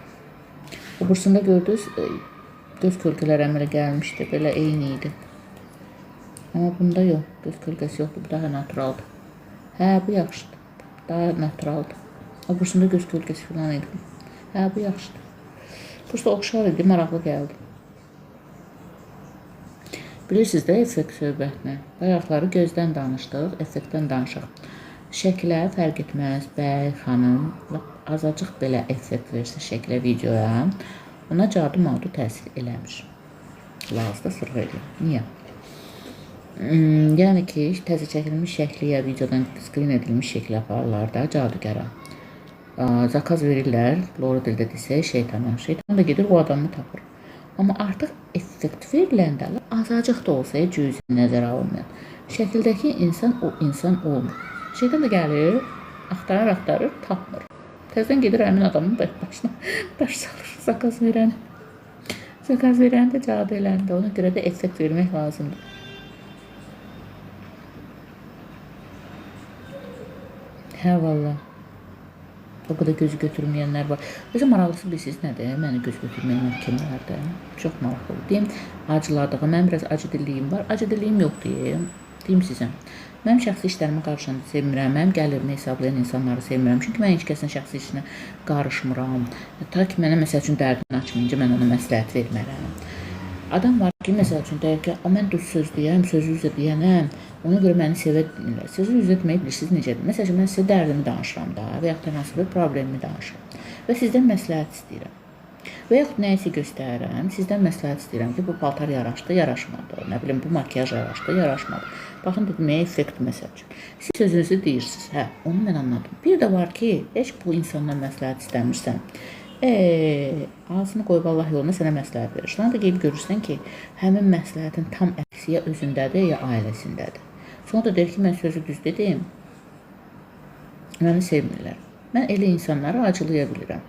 O birisində gördünüz, göz kölgələr əmələ gəlmişdi. Belə eyni idi. Amma bunda yox, göz kölgəsi yoxdur. Bu daha naturaldır. Hə, bu yaxşıdır. Daha naturaldır. O birisində göz kölgəsi falan idi. Hə, bu yaxşıdır. Burası oxşar idi, maraqlı gəldi. Bilirsiniz də effekt söhbətini. Bayaqları gözdən danışdıq, effektdən danışaq. Şəkilə fərq etməz, bəy, xanım, azacıq belə effekt versə şəkilə, videoya, ona cadu-madu təsir eləmir. Lazda sırğı eləyir. Niyə? Yəni ki, təzə çəkilmiş şəkli ya videodan screen edilmiş şəkli aparırlar da cadugara. Zakaz verirlər, loru dildə desək, şeytana. Şeytan da gedir, o adamı tapır. Amma artıq effekt veriləndə azacıq da olsa cüzi nəzərə alınmayan şəkildəki insan o insan olmur. Şeytan da gəlir, axtarır, axtarır, tapmır. Təzədən gedir həmin adamın başına baş salır, zakaz verəni. Zakaz verəni də cadu eləndi. Ona görə də effekt vermək lazımdır. Hə, valla. O qədər gözü götürməyənlər var. Özü maraqlısı bilirsiniz nədir? Məni göz götürməyənlər kimlərdir? Çox maraqlıdır. Deyim, acıladığı, mənim biraz acı dilliyim var. Acı dilliyim yox deyim. Deyim sizə. Mənim şəxsi işlərimi qarışanı sevmirəm. Mənim gəlirimi hesablayan insanları sevmirəm. Çünki mən heç kəsin şəxsi işinə qarışmıram. Ta ki mənə məsəl üçün dərdini açmayınca mən ona məsləhət vermərəm. Adam var ki, məsəl üçün deyir ki, mən düz söz deyəm, sözü üzə deyənəm, ona görə məni sevə bilmirlər. Sözü üzə deməyi bilirsiniz necədir? Məsəl üçün, mən sizə dərdimi danışıram da və yaxud da hansı bir problemimi danışıram və sizdən məsləhət istəyirəm. Və yaxud nəyisə göstərirəm, sizdən məsləhət istəyirəm ki, bu paltar yaraşdı, yaraşmadı, nə bilim, bu makiyaj yaraşdı, yaraşmadı. Baxın, dedim, effekt məsəl üçün. Siz sözünüzü deyirsiniz, hə, onu mən anladım. Bir də var ki, heç bu insandan məsləhət istəmirsən. Ağzını qoyub Allah yoluna sənə məsləhət verir. Sonra da gəlib görürsən ki, həmin məsləhətin tam əksi ya özündədir, ya ailəsindədir. Sonra da deyir ki, mən sözü düz dedim, məni sevmirlər. Mən elə insanları acılaya bilirəm.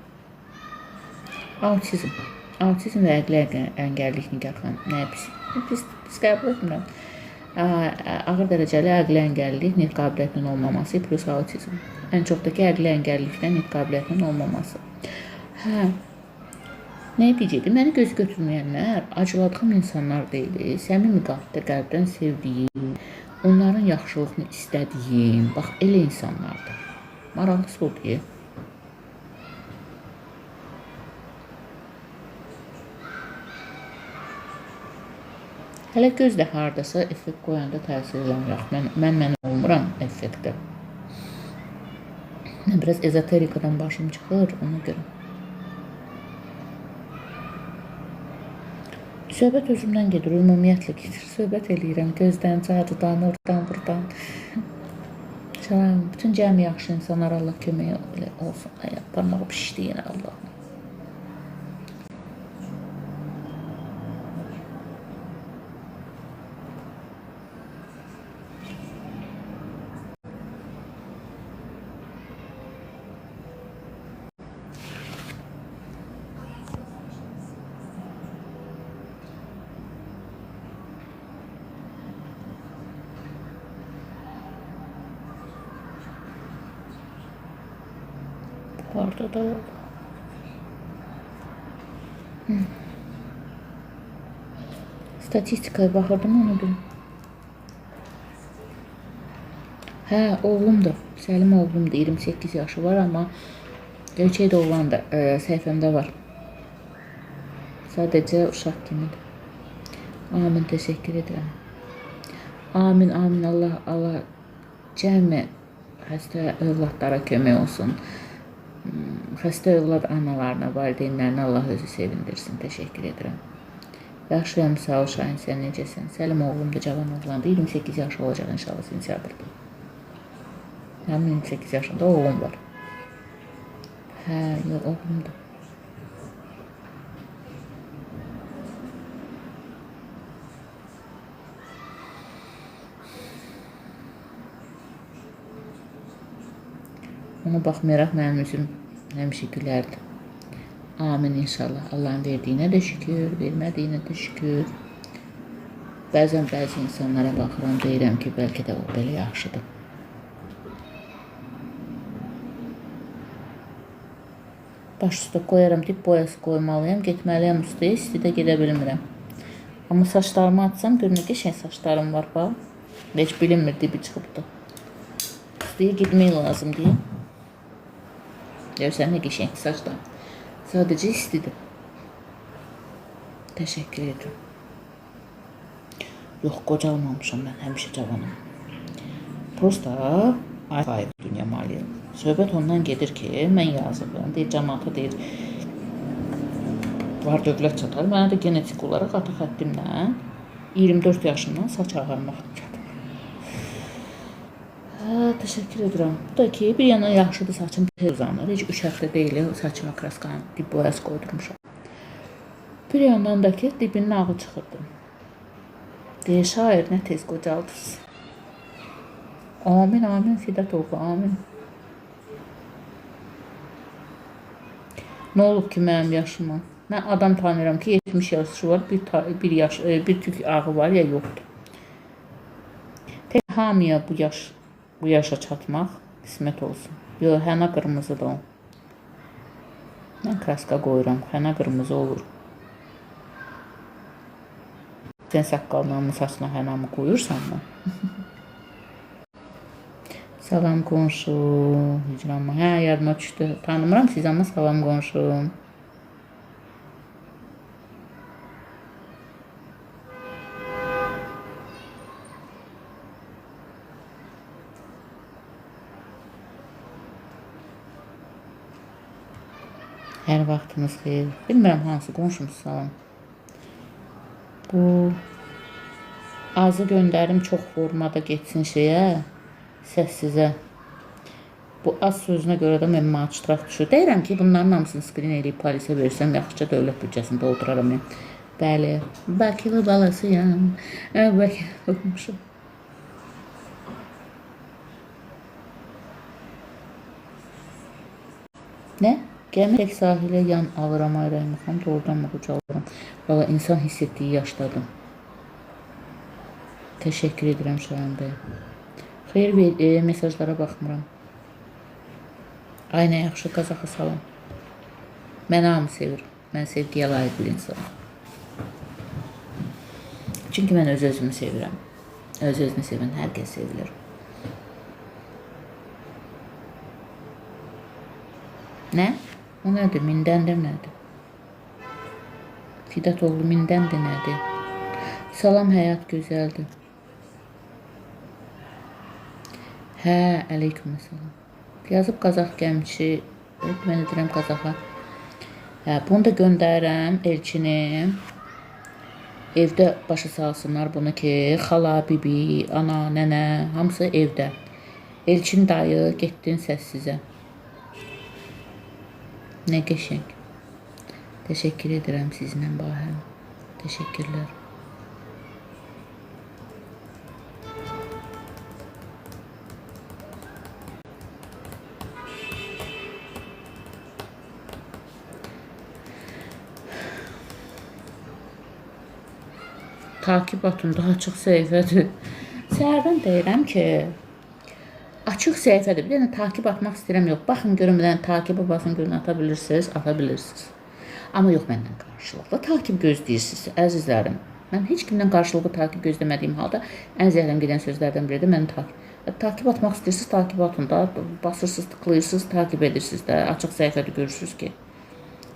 Autizm. Autizm və əqli əngəllik Nigar xanım. Nə pis? Pis qəbul etmirəm. Ağır dərəcəli əqli əngəllilik, nitq qabiliyyətinin olmaması plus autizm. Ən çox da ki, əqli əngəllilikdən nitq qabiliyyətinin olmaması. Hə, nə deyəcəkdim? Məni göz götürməyənlər acıladığım insanlar deyil. Səmimi qalbdə, qəlbdən sevdiyim, onların yaxşılığını istədiyim, bax, elə insanlardır. Maraqlısı odur. Hələ gözlə hardasa effekt qoyanda təsir eləmir. Mən olmuram effektdə. Mən biraz ezoterikadan başım çıxır, ona görə. Söhbət özümdən gedir, ümumiyyətlə gedir. Söhbət eləyirəm gözdən, cadudan, oradan, buradan. Salam, bütün cəmi yaxşı insanlar Allah köməyi olsun. Ay, parmağım şişdi yenə Allahım. Orada da oldu. Statistikaya baxırdım onu bir. Hə, oğlumdur. Səlim oğlumdur. 28 yaşı var amma gerçək də oğlan da səhifəmdə var. Sadəcə uşaq kimidir. Amin, təşəkkür edirəm. Amin, amin. Allah, Allah cəmi xəstə övladlara kömək olsun. Xəstə övlad analarına, valideynlərinə Allah özü sevindirsin. Təşəkkür edirəm. Yaxşıyam, sağ ol Şahin, sən necəsən? Səlim oğlum da cavan oğlandı. 28 yaşı olacaq inşallah sentyabrda. Həmin 28 yaşında oğlum var. Hə, yox, oğlum da. Ona baxmayaraq mənim üzüm həmişə gülərdi. Amin inşallah. Allahın verdiyinə də şükür, vermədiyinə də şükür. Bəzən bəzi insanlara baxıram, deyirəm ki, bəlkə də o belə yaxşıdır. Baş üstə qoyaram, dip boyası qoymalıyam, getməliyəm ustaya, istidə gedə bilmirəm. Amma saçlarımı atsam, gör nə qəşəng saçlarım var, bax. Heç bilinmir, dibi çıxıbdır. İstiyə getmək lazım deyə. Görürsən, nə qəşəng saçlar. Sadəcə istidir. Təşəkkür edirəm. Yox, qocalmamışam mən, həmişə cavanam. Prosta ayıb dünya maliyyə. Söhbət ondan gedir ki, mən yazıqım, deyir, cəmaata deyir, var dövlət çatar. Mənə də genetik olaraq ata xəttimlə 24 yaşımdan saç ağarmaq çatır. Hə, təşəkkür edirəm. Bu da ki, bir yana yaxşıdır, saçım tez uzanır. Heç 3 həftə deyil, saçıma kraskanın dib boyası qoydurmuşam. Bir yandan da ki, dibinin ağı çıxırdı. Deyir, şair, nə tez qocaldırsın. Amin, amin, Fidat oğlu, amin. Nə olub ki, mənim yaşıma? Mən adam tanıyıram ki, 70 yaşı var, bir tük ağı var ya yoxdur. Tək hamıya bu yaşa çatmaq qismət olsun. Yox, xəna qırmızıdır o. Mən kraska qoyuram, xəna qırmızı olur. Sən saqqalına mı, saçına xənamı qoyursan mı? Salam qonşu, hicranma. Hə, yadıma düşdü. Tanımıram sizi, amma salam qonşu. Hər vaxtınız xeyir. Bilmirəm hansı qonşumuz, salam. Bu azı göndərim çox formada getsin şeyə, səssizə. Bu az sözünə görə də mən maaş düşür. Deyirəm ki, bunların hamısını skrin eləyib polisə versəm, yaxşıca dövlət büdcəsini dolduraram. Bəli, Bakılı balasıyam. Bakılı olmuşum. Nə? Gəmi tək sahilə yan alıram, ay Rəhimxan, doğrudan mı qocalıram? Valla insan hiss etdiyi yaşdadır. Təşəkkür edirəm Şahin bəy. Xeyir, mesajlara baxmıram. Ay nə yaxşı, Qazaxa salam. Mən hamı sevirəm. Mən sevgiyə layiq bir insanım. Çünki mən öz-özümü sevirəm. Öz-özünü sevən hər kəs sevilir. Nə? O nədir? Mindəndir nədir? Fidat oğlu mindəndir nədir? Salam, həyat gözəldir. Hə, aleyküm salam. Yazıb Qazax gəmiçi, mən edirəm Qazaxa. Hə, bunu da göndərirəm elçini. Evdə başa salsınlar bunu ki, xala, bibi, ana, nənə, hamısı evdə. Elçin dayı, getdin səssizə. Nə qəşəng. Təşəkkür edirəm sizinlə bahəm. Təşəkkürlər. Takip atın, daha açıq səhifədir. Səhərdən deyirəm ki, açıq səhifədir. Bir dənə takip atmaq istəyirəm, yox. Baxın görün, bir dənə takipə basın görün, ata bilirsiniz, ata bilirsiniz. Amma yox, məndən qarşılıqlı takip gözləyirsinizsə, əzizlərim. Mən heç kimdən qarşılıqlı takip gözləmədiyim halda ən zəhləm gedən sözlərdən biri də mənim takip. Takip atmaq istəyirsiniz, takip atın da, basırsınız, tıklayırsınız, takip edirsiniz də. Açıq səhifədə görürsünüz ki.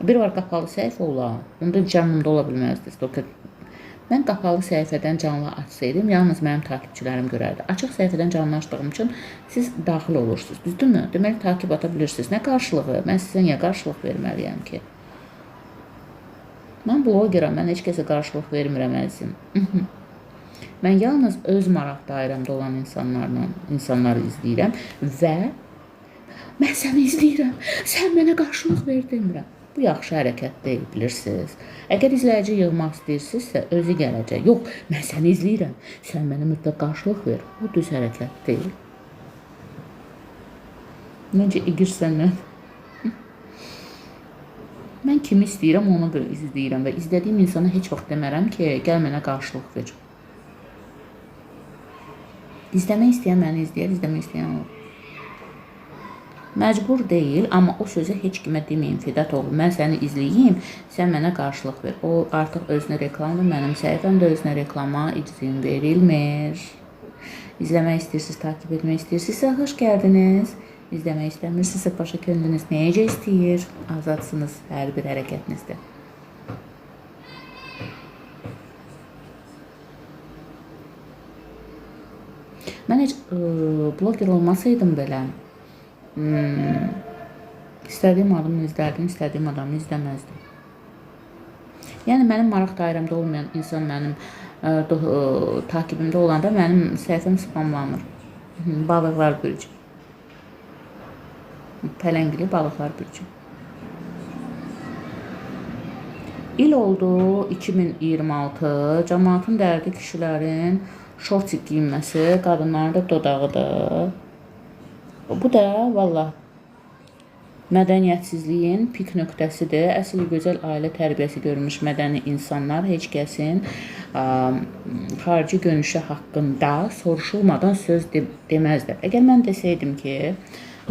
Bir var qapalı səhifə ola, onda canlımda ola bilməzdi. Mən qapalı səhifədən canlı açsaydım, yalnız mənim takipçilərim görərdi. Açıq səhifədən canlı açdığım üçün siz daxil olursunuz. Düzdürmü? Deməli, takip ata bilirsiniz. Nə qarşılığı? Mən sizə niyə qarşılıq verməliyəm ki? Mən blogeram, mən heç kəsə qarşılıq vermirəm əzizim. Mən yalnız öz maraq dairəmdə olan insanları izləyirəm və mən səni izləyirəm, sən mənə qarşılıq ver demirəm. Bu yaxşı hərəkət deyil, bilirsiniz. Əgər izləyici yığmaq istəyirsinizsə, özü gələcək. Yox, mən səni izləyirəm, sən mənə mütləq qarşılıq ver. Bu düz hərəkət deyil. Necə igirsən mən? Mən kimi istəyirəm, onu belə izləyirəm və izlədiyim insana heç vaxt demərəm ki, gəl mənə qarşılıq ver. İzləmək istəyən məni izləyər, izləmək istəyən olur. Məcbur deyil, amma o sözü heç kimə deməyin, Fidat oğlu, mən səni izləyeyim, sən mənə qarşılıq ver. O artıq özünə reklamdır, mənim səhifəm də özünə reklama izin verilmir. İzləmək istəyirsiniz, takip etmək istəyirsinizsə, xoş gəldiniz. İzləmək istəmirsinizsə, başa könlünüz necə istəyir, azadsınız hər bir hərəkətinizdə. Mən heç bloger olmasaydım belə, istədiyim adamı izlərdim, istədiyim adamı izləməzdim. Yəni, mənim maraq dairəmdə olmayan insan mənim takibimdə olanda mənim səhifəm spamlanır. Balıqlar bürcü. Pələngli balıqlar bürcü. İl oldu 2026. Cəmaatın dərdi kişilərin şortik giyinməsi, qadınların da dodağıdır. Bu da vallah mədəniyyətsizliyin pik nöqtəsidir. Əsl gözəl ailə tərbiyəsi görmüş mədəni insanlar heç kəsin xarici görünüşü haqqında soruşulmadan söz deməzlər. Əgər mən desəydim ki,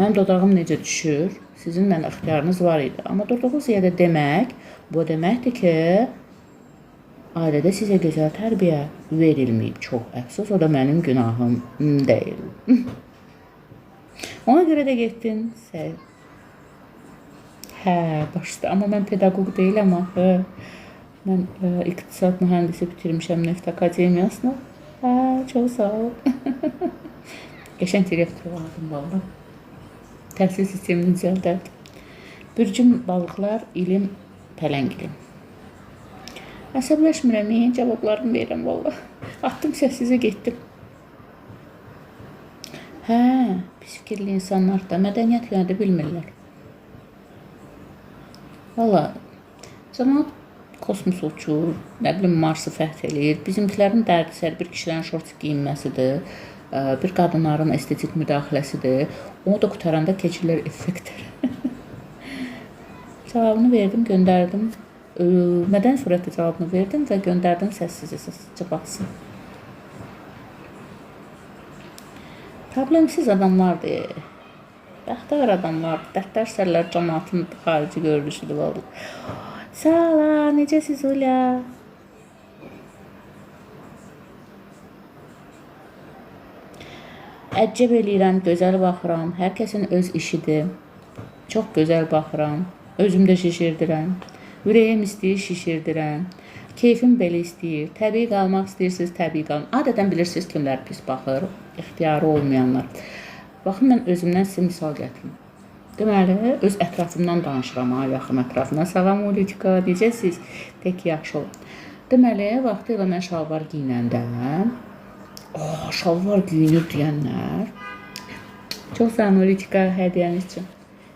mənim dodağım necə düşür, sizin mənə ixtiyarınız var idi. Amma durduğunuz yerdə demək, bu deməkdir ki, ailədə sizə gözəl tərbiyə verilməyib. Çox əfsus, o da mənim günahım deyil. Ona görə də getdin. Hə, başda. Amma mən pedaqoq deyiləm axı. Mən iqtisad mühəndisi bitirmişəm Neft Akademiyasını. Hə, çox sağ ol. Qəşəng direktor olardım valla. Təhsil sistemini düzəldərdim. Bürcüm balıqlar, ilim pələngli. Əsəbləşmirəm, cavablarımı verirəm valla. Atdım səssizə getdim. Hə, pis fikirli insanlar da mədəniyyət yönədə bilmirlər. Valla, cəmaat kosmos uçur, nə bilim Marsı fəth eləyir. Bizimkilərin dərdi sər bir kişilərin şort giyinməsidir, bir qadınların estetik müdaxiləsidir. O da qutaranda keçirlər effektlər. Cavabını verdim, göndərdim. Mədəni surətdə cavabını verdim və göndərdim səssizcə, səssizcə baxsın. Problemsiz adamlardır. Bəxtəvər adamlardır. Dərdlər sərlər cəmaatın xarici görünüşüdür vallahi. Salam, necəsiz Ulya? Əcəb eləyirəm, gözəl baxıram. Hər kəsin öz işidir. Çox gözəl baxıram. Özüm də şişirdirəm. Ürəyim istəyir, şişirdirəm. Keyfim belə istəyir. Təbii qalmaq istəyirsiniz, təbii qalın. Adətən bilirsiniz kimlər pis baxır? İxtiyarı olmayanlar. Baxın, mən özümdən sizə misal gətirim. Deməli, öz ətrafımdan danışıram, ha, yaxın ətrafımdan. Salam Oliçka, necəsiz? Tək yaxşı olun. Deməli, vaxtilə mən şalvar geyinəndə, oh, şalvar geyinir deyənlər. Çox sağ olun Oliçka, hədiyyəniz üçün.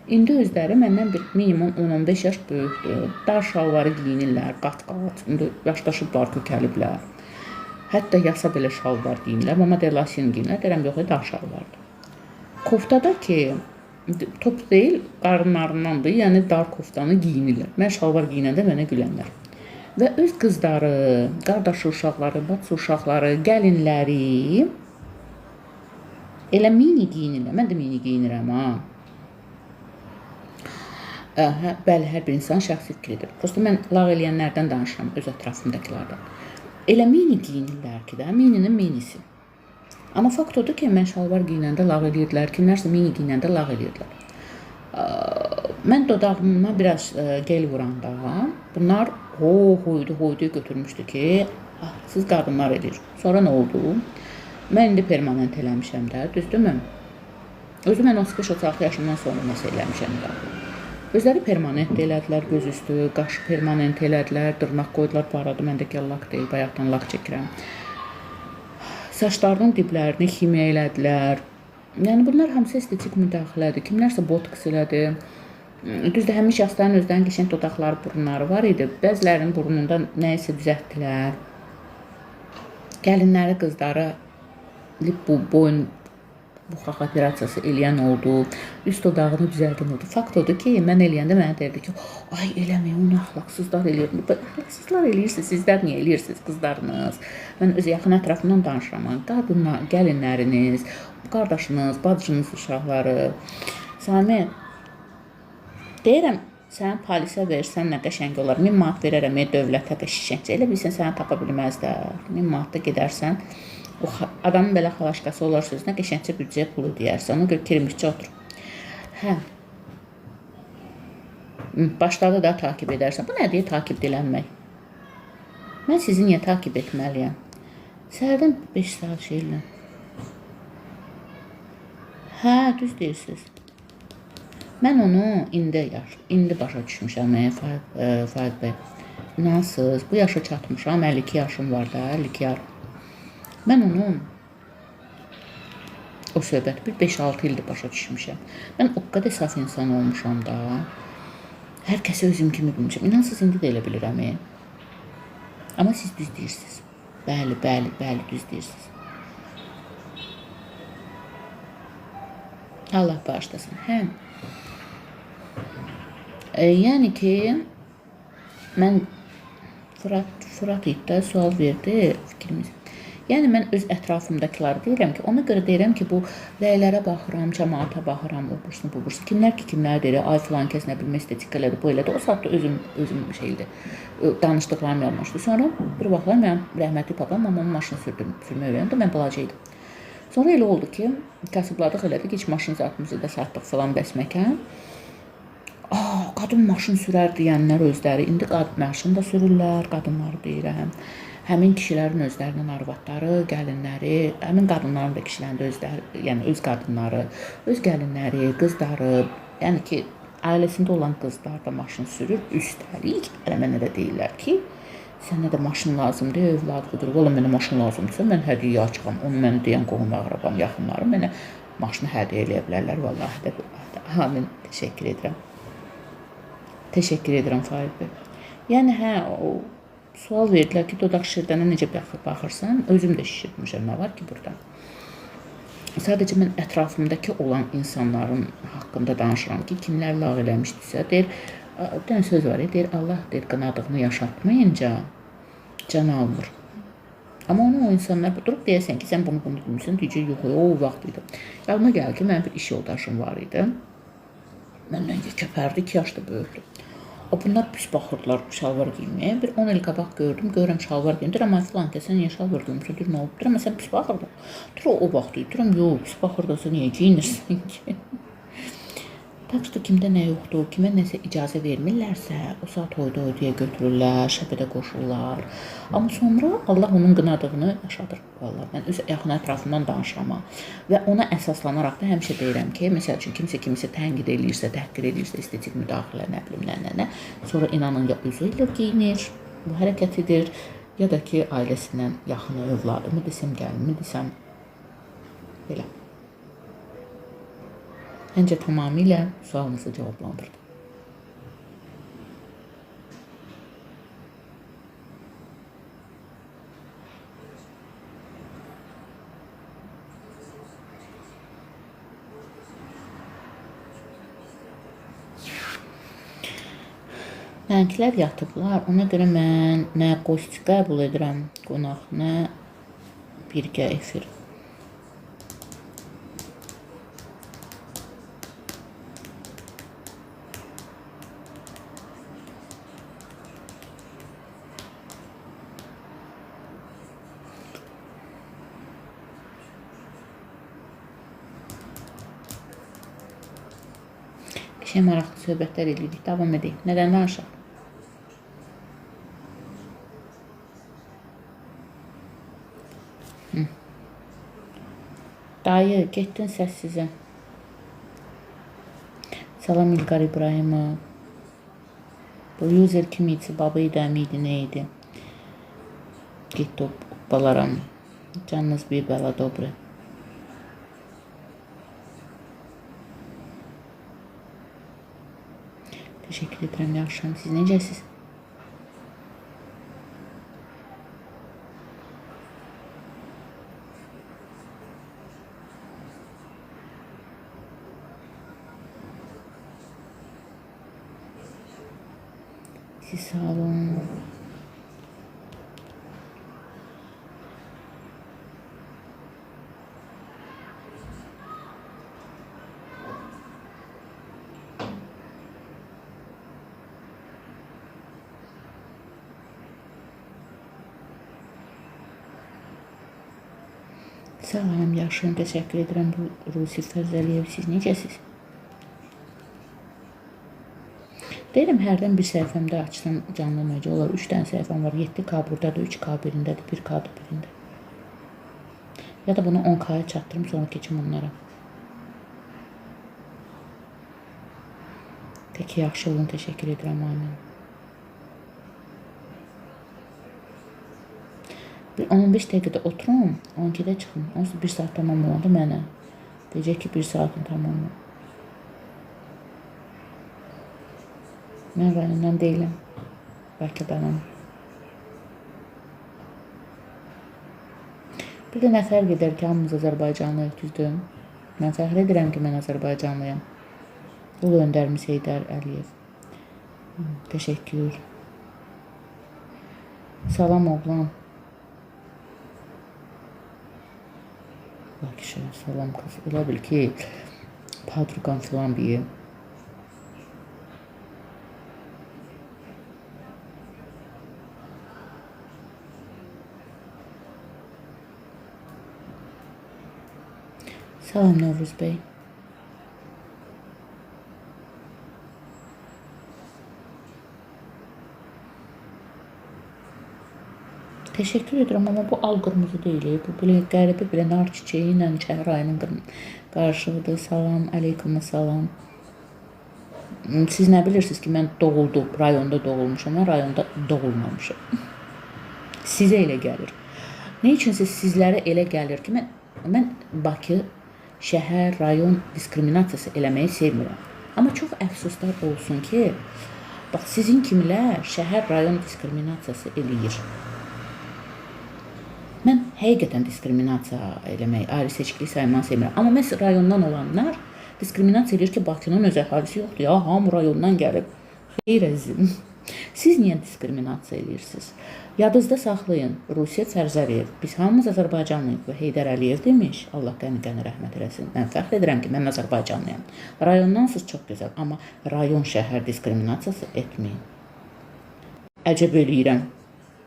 İndi özləri məndən bir minimum 10-15 yaş böyükdür. Dar şalvarı geyinirlər, qat-qat. İndi yaşdaşıblar, kökəliblər. Hətta yasa belə şalvar geyinirlər. Mama deyir, lasin geyinirlər. Deyirəm, yox, dar şalvardır. Koftada ki, top deyil, qarınlarındandır. Yəni dar koftanı geyinirlər. Mən şalvar geyinəndə mənə gülənlər. Və öz qızları, qardaşı uşaqları, bacısı uşaqları, gəlinləri elə mini geyinirlər. Mən də mini geyinirəm, ha. Hə, bəli, hər bir insan şəxsi fikridir. Prosta mən lağ eləyənlərdən danışıram, öz ətrafımdakılardan. Elə mini geyinirlər ki də, mininin minisi. Amma fakt odur ki, mən şalvar geyinəndə lağ eləyirdilər, kimlərsə mini geyinəndə lağ eləyirdilər. Mən dodağıma biraz gel vuranda, bunlar hoydu hoydu götürmüşdü ki, ah, siz qadınlar eləyir. Sonra nə oldu? Mən indi permanent eləmişəm də, düzdürmü? Özü mən 35-36 yaşımdan sonra nəsə eləmişəm də. Özləri permanent də elədilər, göz üstü, qaşı permanent elədilər, dırnaq qoydular. Bu arada məndə gel lak deyil, bayaqdan lak çəkirəm. Saçlarının diblərini ximiya elədilər. Yəni bunlar hamısı estetik müdaxilədir. Kimlərsə botoks elədi. Düzdür, həmin şəxslərin özlərinin qəşəng dodaqları, burunları var idi. Bəzilərinin burnunda nəyisə düzəltdilər. Gəlinləri, qızları bu boyun buxaq operasiyası eləyən oldu, üst dodağını düzəldən oldu. Fakt odur ki, mən eləyəndə mənə deyirdi ki, ay eləməyin, onu əxlaqsızlar eləyir. Əxlaqsızlar eləyirsiniz, sizlər niyə eləyirsiniz qızlarınız? Mən öz yaxın ətrafımdan danışıram. Qadınlar, gəlinləriniz, qardaşınız, bacınız uşaqları. Sami, deyirəm, sən polisə versən nə qəşəng olar. 1000 manat verərəm dövlətə qəşəngcə. Elə bilsən səni tapa bilməzlər. 1000 manatda gedərsən. O adamın belə xalaşqası olar sözünə qəşəngcə büdcəyə pul ödəyərsən. Ona görə kirmişcə otur. Hə. Başladı da takip edərsən. Bu nə deyir takip dilənmək? Mən sizi niyə takip etməliyəm? Səhərdən 5 saat şeylə. Hə, düz deyirsiniz. Mən onu indi başa düşmüşəm, Faiq bəy. İnansız, bu yaşa çatmışam, 52 yaşım var da, 52 yarım. Mən onu o söhbət bir 5-6 ildir başa düşmüşəm. Mən o qədər saf insan olmuşam da. Hər kəsi özüm kimi bilmişəm. İnansız indi də elə bilirəm. Amma siz düz deyirsiniz. Bəli, bəli, bəli, düz deyirsiniz. Allah bağışlasın. Hə. Yəni ki, mən Fırat idi də sual verdi fikrimiz. Yəni mən öz ətrafımdakıları deyirəm ki, ona görə deyirəm ki, bu rəylərə baxıram, cəmaata baxıram, o bursun, bu bursun. Kimlər ki, kimlər deyir, ay filan kəs nə bilim estetika elədi, bu elədi. O saatda özüm şeydi, danışdıqlarım yadıma düşdü. Sonra bir vaxtlar mənim rəhmətli babam mamamın maşını sürməyi öyrəndi, mən balaca idim. Sonra elə oldu ki, kasıbladıq elədik, heç maşın zatımızı da satdıq filan bəsməkən. Qadın maşın sürər deyənlər özləri, indi maşın da sürürlər, qadınları deyirəm. Həmin kişilərin özlərinin arvadları, gəlinləri, həmin qadınların da kişilərin də özləri, yəni öz qadınları, öz gəlinləri, qızları, yəni ki, ailəsində olan qızlar da maşın sürür. Üstəlik, hələ mənə də deyirlər ki, sənə də maşın lazımdır, övlad budur. Valla mənə maşın lazımdırsa, mən hədiyyə açıram. Onu mənə deyən qohum əqrabam, yaxınlarım mənə maşını hədiyyə eləyə bilərlər. Vallahi də, billahi də. Amin. Təşəkkür edirəm. Təşəkkür edirəm Faiq bəy. Yəni hə, o sual verdilər ki, dodaq şişirdənə necə baxırsan? Özüm də şişirtmişəm, nə var ki burada? Sadəcə mən ətrafımdakı olan insanların haqqında danışıram ki, kimlər lağ eləmişdisə, deyir, bir dənə söz var, deyir, Allah deyir, qınadığını yaşatmayınca can almır. Amma onu o insanlar durub deyəsən ki, sən bunu bilmirsən, deyəcək, yox, o vaxt idi. Yadıma gəldi ki, mənim bir iş yoldaşım var idi. Məndən yekəpərdi, 2 yaşda böyükdü. Bunlar pis baxırdılar şalvar geyməyə. Bir 10 il qabaq gördüm, görürəm şalvar geyinir. Deyirəm, ay filan kəs, sən niyə şalvar geymirsən? Deyir, nə olub? Deyirəm, sən pis baxırdın. Deyir, o vaxt idi. Deyirəm, yox, pis baxırdınsa niyə geyinirsən ki? Tak ki kimdə nə yoxdur, kimə nəsə icazə vermirlərsə, o saat oyda oyduya götürürlər, şəbədə qoşurlar. Amma sonra Allah onun qınadığını yaşadır. Vallahi mən öz yaxın ətrafımdan danışıram. Və ona əsaslanaraq da həmişə deyirəm ki, məsəl üçün kimsə kimisə tənqid eləyirsə, təhqir eləyirsə, estetik müdaxilə, nə bilim, nə. Sonra inanın ya üzü ilə geyinir, bu hərəkət edir, ya da ki, ailəsindən yaxını övladımı desəm, gəlinimi desəm, belə. Məncə tamamilə sualınızı cavablandırdım. Mənimkilər yatıblar. Ona görə mən nə qost qəbul edirəm, qonaq, nə birgə efir. Qəşəng maraqlı söhbətlər edirik. Davam edək. Nədən danışaq? Dayı, getdin səssizə. Salam İlqar İbrahimov. Bu user kim idi? Baba idi, əmi idi, nə idi? Getdi obbalaram. Canınız bir bəla добрый. Təşəkkür edirəm, yaxşıyam. Siz necəsiz? Siz sağ olun. Salam, yaxşıyam. Təşəkkür edirəm. Rusif Fərzəliyev, siz necəsiz? Deyirəm, hərdən bir səhifəmdə açsam canlı necə olar? 3 dənə səhifəm var. 7K buradadır, 3K birindədir, 1K-da birində. Ya da bunu 10K-ya çatdırım, sonra keçim onlara. Tək yaxşı olun, təşəkkür edirəm, amin. Bir 15 dəqiqədə oturum, 12-də çıxım. Onsuz 1 saat tamam olanda mənə deyəcək ki, 1 saatın tamam oldu. Mən rayondan deyiləm. Bakıdanam. Bir də nə fərq edər ki, hamımız Azərbaycanlıyıq, düzdür? Mən fəxr edirəm ki, mən Azərbaycanlıyam. Ulu öndərimiz Heydər Əliyev. Təşəkkür. Salam oğlan. Bak kişi, salam kız. Elə bil ki, padruqan filan bir. Salam Novruz bəy. Təşəkkür edirəm, amma bu al qırmızı deyil. Bu belə qəribə belə nar çiçəyi ilə çəhrayının qarışığıdır. Salam, əleykum salam. Siz nə bilirsiniz ki, mən doğuldum, rayonda doğulmuşam, mən rayonda doğulmamışam. Sizə elə gəlir. Nə üçünsə sizlərə elə gəlir ki, mən Bakı şəhər, rayon diskriminasiyası eləməyi sevmirəm. Amma çox əfsuslar olsun ki, bax sizin kimilər şəhər, rayon diskriminasiyası eləyir. Mən həqiqətən diskriminasiya eləmək, ayrı seçkilik saymanı sevmirəm. Amma məsələn rayondan olanlar diskriminasiya eləyir ki, Bakının öz əhalisi yoxdur ya, hamı rayondan gəlib. Xeyr əzizim. Siz niyə diskriminasiya eləyirsiniz? Yadınızda saxlayın, Rusiya Fərzəliyev, biz hamımız Azərbaycanlıyıq və Heydər Əliyev demiş, Allah qəni-qəni rəhmət eləsin. Mən fəxr edirəm ki, mən Azərbaycanlıyam. Rayondansınız çox gözəl, amma rayon şəhər diskriminasiyası etməyin. Əcəb eləyirəm.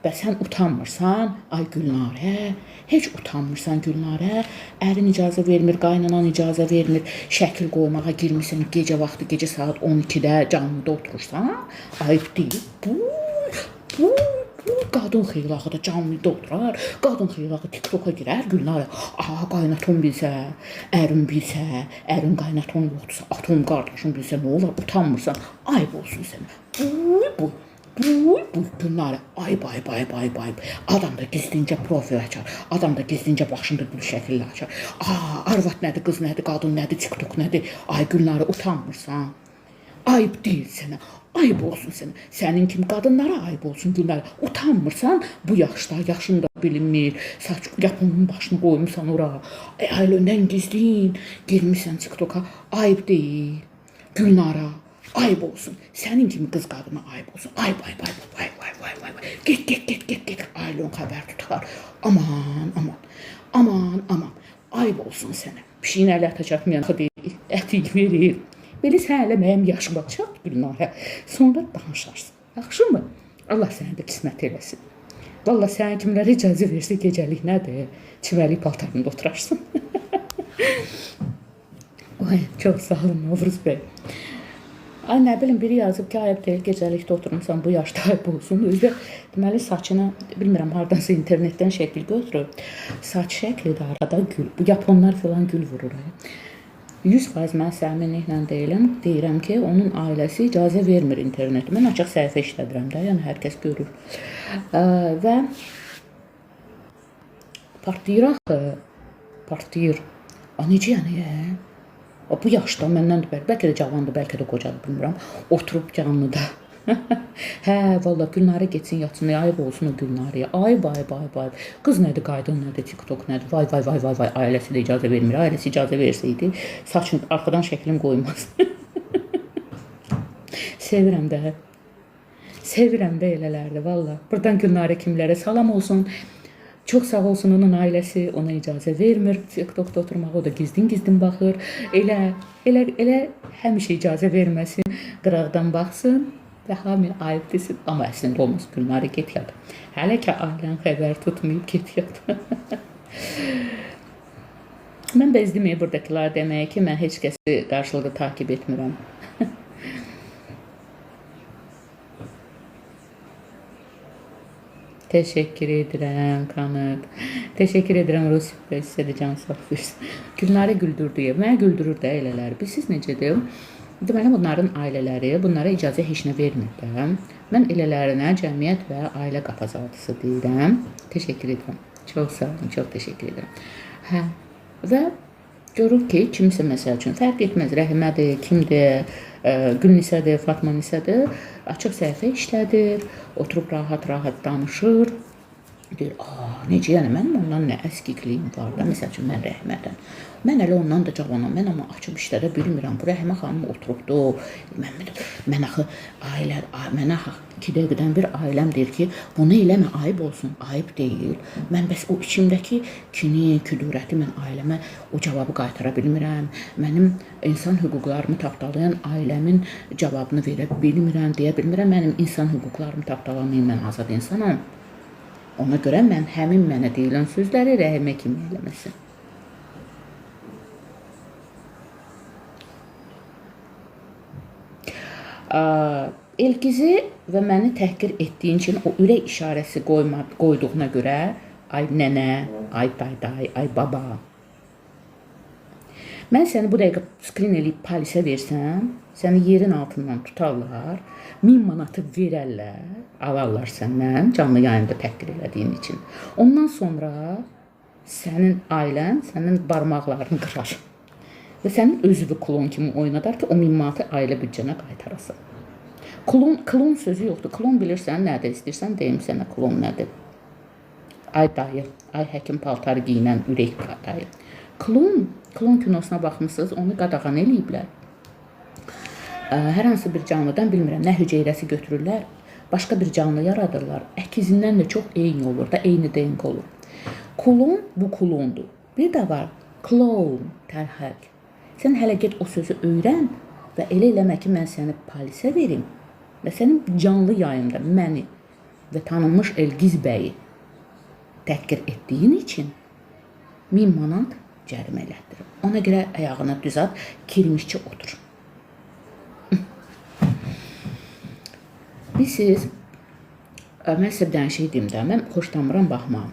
Bəs sən utanmırsan, ay Gülnarə? Heç utanmırsan Gülnarə? Ərin icazə vermir, qaynanan icazə vermir. Şəkil qoymağa girmisən gecə vaxtı, gecə saat 12-də canlıda oturursan. Ayıb deyil. Bu, bu qadın xeylağı da canlıda oturar. Qadın xeylağı TikToka girər Gülnarə. Aha, qaynatom bilsə, ərim bilsə, ərin qaynaton yoxdursa, atom qardaşım bilsə nə olar? Utanmırsan. Ayıb olsun sənə. Buy, buy. Buy, buy Gülnarə. Ayıb, ayıb, ayıb, ayıb, ayıb. Adam da gizlincə profil açar. Adam da gizlincə başında gül şəkillə açar. Aa, arvad nədir, qız nədir, qadın nədir, TikTok nədir? Ay Gülnarə, utanmırsan. Ayıb deyil sənə. Ayıb olsun sənə. Sənin kimi qadınlara ayıb olsun Gülnarə. Utanmırsan bu yaşda, yaşın da bilinmir. Saç yaponun başını qoymusan ora. Ailəndən gizlin girmisən TikToka. Ayıb deyil. Gülnara, ayıb olsun. Sənin kimi qız qadına ayıb olsun. Ayıb, ayıb, ayıb, ayıb, ayıb, ayıb, ayıb. Get, get, get, get, get. Ailən xəbər tutar. Aman, aman. Aman, aman. Ayıb olsun sənə. Pişiyin əli ətə çatmayan deyil, əti verir. Belə sən hələ mənim yaşıma çat Gülnarə. Sonra danışarsın. Yaxşımı? Allah sənə də qismət eləsin. Vallah sənin kimlərə icazə versə gecəlik nədir? Çimərlik paltarında oturarsın. Ay, çox sağ olun Novruz bəy. Ay nə bilim biri yazıb ki, ayıb deyil gecəlikdə oturmusan bu yaşda ayıb olsun. Özü də deməli saçını bilmirəm hardansa internetdən şəkil götürüb. Saç şəkli də arada gül. Bu yaponlar falan gül vurur. Ay. 100% mən səmimiliklə deyirəm ki, onun ailəsi icazə vermir internetə. Mən açıq səhifə işlədirəm də, yəni hər kəs görür. Və partlayır axı. Partlayır. A necə yəni? A, bu yaşda məndən də bəlkə də cavandır, bəlkə də qocadır, bilmirəm. Oturub canlıda. Hə, vallah Gülnarə getsin yatsın, ayıb olsun o Gülnarəyə. Ayıb, ayıb, ayıb, ayıb. Qız nədir, qaydın nədir, TikTok nədir? Vay, vay, vay, vay, vay. Ailəsi də icazə vermir. Ailəsi icazə versəydi, saçın arxadan şəklim qoymaz. Sevirəm də. Sevirəm də elələrdi valla. Buradan Gülnarə kimlərə salam olsun. Çox sağ olsun onun ailəsi ona icazə vermir TikTokda oturmağa, o da gizlin-gizlin baxır. Elə həmişə icazə verməsin, qıraqdan baxsın və hamıya ayıb desin. Amma əslində olmaz, Gülnarə get yat. Hələ ki ailən xəbər tutmayıb get yat. Mən bezdim buradakılar deməyə ki, mən heç kəsi qarşılıqlı takip etmirəm. Təşəkkür edirəm Kanıt. Təşəkkür edirəm Rusif bəy, sizə də can sağ versin. Gülnarə güldürdü. Mənə güldürür də elələr. Bilirsiniz necədir? Deməli bunların ailələri bunlara icazə heç nə vermir də. Mən elələrinə cəmiyyət və ailə qapazaltısı deyirəm. Təşəkkür edirəm. Çox sağ olun, çox təşəkkür edirəm. Hə. Və görür ki, kimsə məsəl üçün fərq etməz, Rəhimədir, kimdir, Gülnisədir, Fatma Nisədir, açıq səhifə işlədir, oturub rahat-rahat danışır. Deyir, "A, necə yəni mənim ondan nə əskikliyim var da, məsəl üçün mən Rəhimədən. Mən hələ ondan da cavanam, mən amma açıb işlədə bilmirəm. Bu Rəhimə xanım oturubdu. Mən axı ailə, mənə axı 2 dəqiqədən bir ailəm deyir ki, bunu eləmə, ayıb olsun. Ayıb deyil. Mən bəs o içimdəki kini, küdurəti mən ailəmə o cavabı qaytara bilmirəm. Mənim insan hüquqlarımı tapdalayan ailəmin cavabını verə bilmirəm, deyə bilmirəm. Mənim insan hüquqlarımı tapdalamayın, mən azad insanam. Ona görə mən həmin mənə deyilən sözləri Rəhimə kimi eləməsin. Elgizi və məni təhqir etdiyin üçün o ürək işarəsi qoyduğuna görə ay nənə, ay dayday, ay baba. Mən səni bu dəqiqə skrin eləyib polisə versəm, səni yerin altından tutarlar, 1000 manatı verərlər, alarlar səndən canlı yayında təhqir elədiyin üçün. Ondan sonra sənin ailən sənin barmaqlarını qırar. Və sənin özünü klon kimi oynadar ki, o 1000 manatı ailə büdcənə qaytarasan. Klon sözü yoxdur. Klon bilirsən nədir? İstəyirsən deyim sənə klon nədir? Ay dayı, ay həkim paltarı geyinən ürək dayı. Klon kinosuna baxmısınız, onu qadağan eləyiblər. Hər hansı bir canlıdan bilmirəm nə hüceyrəsi götürürlər, başqa bir canlı yaradırlar. Əkizindən də çox eyni olur da, eyni DNK olur. Klon bu klondur. Bir də var klon, təlhək. Sən hələ get o sözü öyrən və elə eləmə ki, mən səni polisə verim və sənin canlı yayımda məni və tanınmış Elgiz bəyi təhqir etdiyin üçün 1000 manat cərimə elətdirib. Ona görə ayağını düzalt, kirmişçi otur. Bilirsiniz, mən sizə bir dənə şey deyim də, mən xoşlanmıram baxmağım.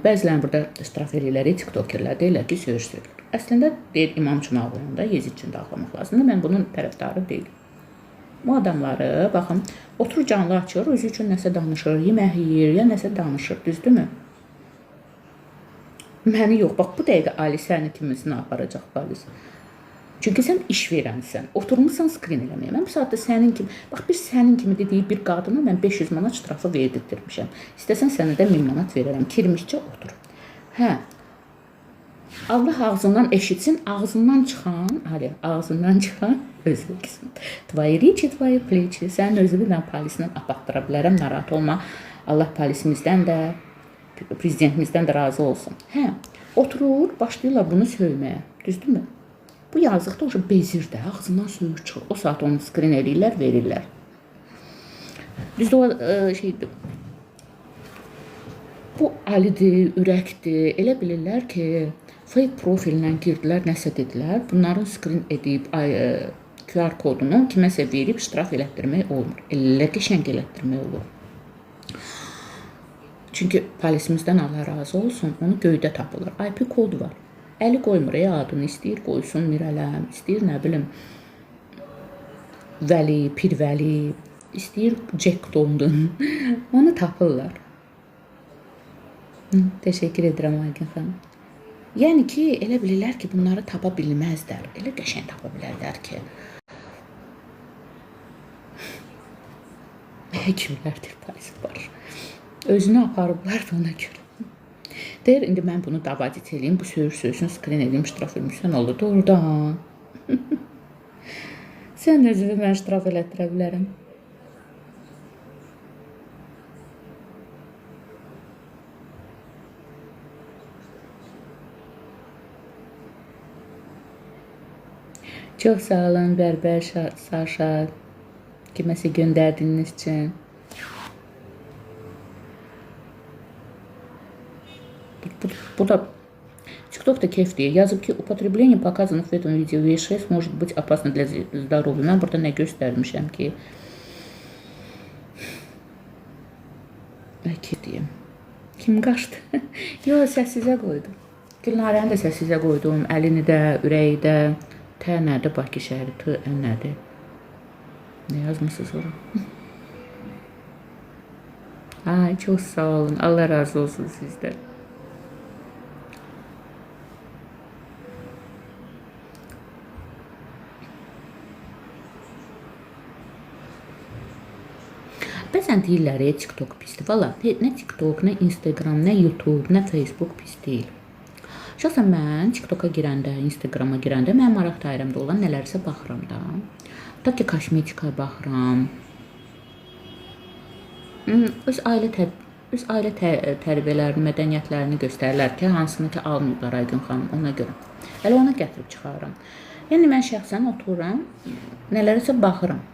Bəziləri burada straf eləyirlər, tiktokerlər deyirlər ki, söyüş söyür. Əslində deyir imam üçün ağlayanda Yezid üçün də ağlamaq lazımdır. Mən bunun tərəfdarı deyiləm. Bu adamları, baxın, oturur canlı açır, özü üçün nəsə danışır, yemək yeyir, ya nəsə danışır, düzdürmü? Məni yox, bax bu dəqiqə Ali səni kimisini aparacaq polis. Çünki sən iş verənsən, oturmusan skrin eləməyə. Mən bu saatda sənin kimi, bax bir sənin kimi dediyi bir qadına mən 500 manat ştrafı verdirtmişəm. İstəsən sənə də 1000 manat verərəm. Kirmişcə otur. Hə. Allah ağzından eşitsin, ağzından çıxan, Ali, ağzından çıxan özü gitsin. Tvoyi речи, tvoyi плечи. Sənin özünü mən polislə apartdıra bilərəm, narahat olma. Allah polisimizdən də, prezidentimizdən də razı olsun. Hə, oturur, başlayırlar bunu söyməyə. Düzdürmü? Bu yazıq da o bezir də, ağzından söyüş çıxır. O saat onu skrin eləyirlər, verirlər. Düzdür, o şeydir. Bu Alidir, ürəkdir. Elə bilirlər ki, fake profillə girdilər, nəsə dedilər. Bunların skrin edib QR kodunu kiməsə verib ştraf elətdirmək olmur. Elə qəşəng elətdirmək olur. Çünki polisimizdən Allah razı olsun, onu göydə tapırlar. IP kodu var. Əli qoymur, adını istəyir qoysun Mirələm, istəyir nə bilim Vəli, Pirvəli, istəyir Jack London. Onu tapırlar. Təşəkkür edirəm Aygün xanım. Yəni ki, elə bilirlər ki, bunları tapa bilməzlər. Elə qəşəng tapa bilərlər ki. Həkimlərdir, polis var. Özünü aparıblar da ona görə. Deyir, indi mən bunu davadit eləyim, bu söyüş söysün, skrin eləyim, ştraf eləyim. Olur doğrudan. Sən özünü mən ştraf elətdirə bilərəm. Çox sağ olun Bərbər Saşa, kiməsə göndərdiyiniz üçün. Bu da TikTok da keyf deyir. Yazıb ki, употребление показанных в этом видео веществ может быть опасно для здоровья. Mən burada nə göstərmişəm ki? Keyf deyim. Kim qaçdı? Yo, səssizə qoydum. Gülnarəni də səssizə qoydum. Əlini də, ürəyi də. T nədir? Bakı şəhəri. T N nədir? Nə yazmısınız ora? Ay, çox sağ olun. Allah razı olsun sizdən. Bəzən deyirlər, TikTok pisdir. Valla, nə TikTok, nə Instagram, nə YouTube, nə Facebook pis deyil. Şəxsən mən TikToka girəndə, Instagrama girəndə mənim maraq dairəmdə olan nələrsə baxıram da. Ta ki kosmetikaya baxıram. Öz ailə tərbiyələrini, mədəniyyətlərini göstərirlər ki, hansını ki almayıblar Aygün xanım ona görə. Elə ona gətirib çıxarıram. Yəni mən şəxsən otururam, nələrisə baxıram.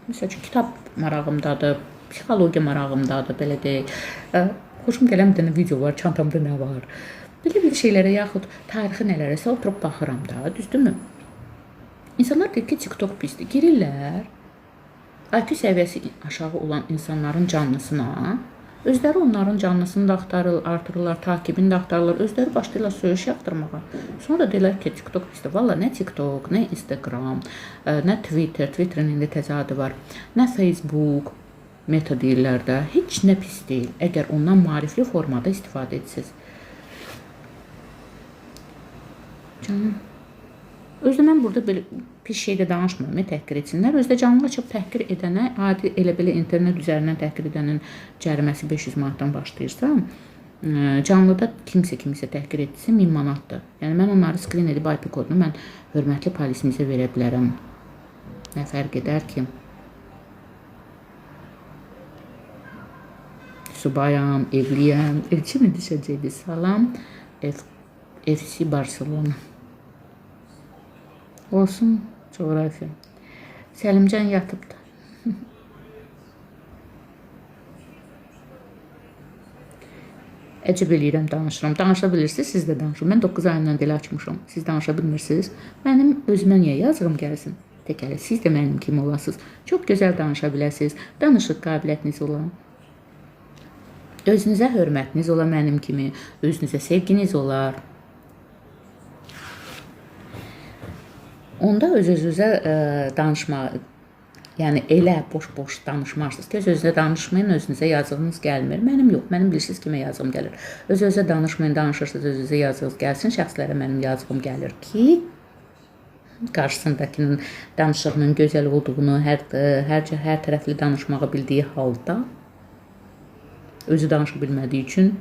Məsəl üçün kitab marağımdadır, psixologiya marağımdadır, belə deyək. Xoşum gələn bir dənə video var, çantamda nə var. Belə bir şeylərə yaxud tarixi nələrisə oturub baxıram da, düzdürmü? İnsanlar deyir ki, TikTok pisdir. Girirlər, IQ səviyyəsi aşağı olan insanların canlısına, özləri onların canlısını da axtarır, artırırlar, takibini də axtarırlar, özləri başlayırlar söyüş yaxdırmağa. Sonra deyirlər ki, TikTok pisdir. Valla nə TikTok, nə Instagram, nə Twitter, Twitterin indi təzə adı var, nə Facebook, Meta deyirlər də, heç nə pis deyil, əgər ondan maarifli formada istifadə etsiniz. Canım, özdə mən burada belə pis şey də danışmıram, təhqir etsinlər. Özdə canlı açıb təhqir edənə, adi elə belə internet üzərindən təhqir edənin cəriməsi 500 manatdan başlayırsa, canlıda kimsə kimisə təhqir etsə 1000 manatdır. Yəni mən onları skrin edib IP kodunu mən hörmətli polisimizə verə bilərəm. Nə fərq edər ki? Subayam, evliyəm, elçi mi düşəcəkdi? Salam, FC Barcelona. Olsun coğrafiya. Səlimcan yatıbdı. Əcəb eləyirəm, danışıram. Danışa bilirsiniz, siz də danışın. Mən 9 ayından dil açmışam. Siz danışa bilmirsiniz. Mənim özümə niyə yazığım gəlsin? Tək hələ siz də mənim kimi olasınız. Çox gözəl danışa biləsiniz. Danışıq qabiliyyətiniz olan. Özünüzə hörmətiniz ola mənim kimi. Özünüzə sevginiz olar. Onda öz-özünüzə danışma, yəni elə boş-boş danışmarsınız ki, öz-özünüzə danışmayın, özünüzə yazığınız gəlmir. Mənim yox, mənim bilirsiniz kimə yazığım gəlir. Öz-özünüzə danışmayın, danışırsınız, özünüzə yazığınız gəlsin. Şəxslərə mənim yazığım gəlir ki, qarşısındakının danışığının gözəl olduğunu, hər tərəfli danışmağı bildiyi halda özü danışa bilmədiyi üçün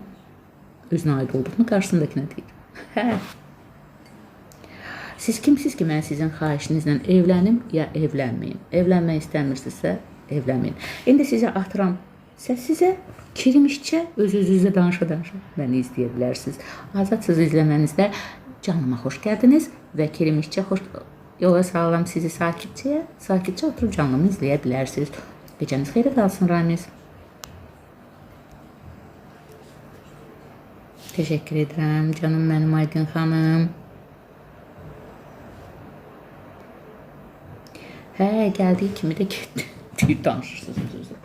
özünə aid olduğunu qarşısındakına deyir. Hə. Siz kimsiniz ki, mən sizin xahişinizlə evlənim ya evlənməyim? Evlənmək istəmirsinizsə, evlənməyin. İndi sizə atıram. Sizə kirmişcə öz-özünüzə danışa-danışa məni izləyə bilərsiniz. Azadsız izləmənizdə canıma xoş gəldiniz və kirmişcə xoş yola salam sizi sakitcə, sakitcə oturub canlımı izləyə bilərsiniz. Gecəniz xeyrə qalsın, Ramiz. Təşəkkür edirəm, canım mənim Aygün xanım. Hə, gəldiyi kimi də getdi. Deyib danışırsınız öz-özünüzə.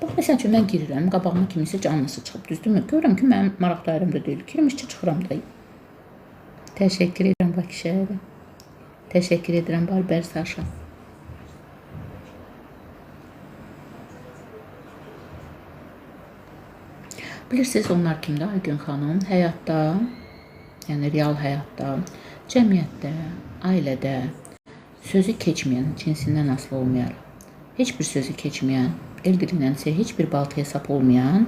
Bax, məsəl üçün, mən girirəm, qabağıma kiminsə canlısı çıxıb, düzdürmü? Görürəm ki, mənim maraq dairəmdə deyil. Kirmişcə çıxıram da. Təşəkkür edirəm Bakı şəhəri. Təşəkkür edirəm Barber Saşa. Bilirsiniz, onlar kimdir Aygün xanım? Həyatda, yəni real həyatda, cəmiyyətdə, ailədə sözü keçməyən, cinsindən asılı olmayaraq, heç bir sözü keçməyən, el dilindənsə heç bir baltaya sap olmayan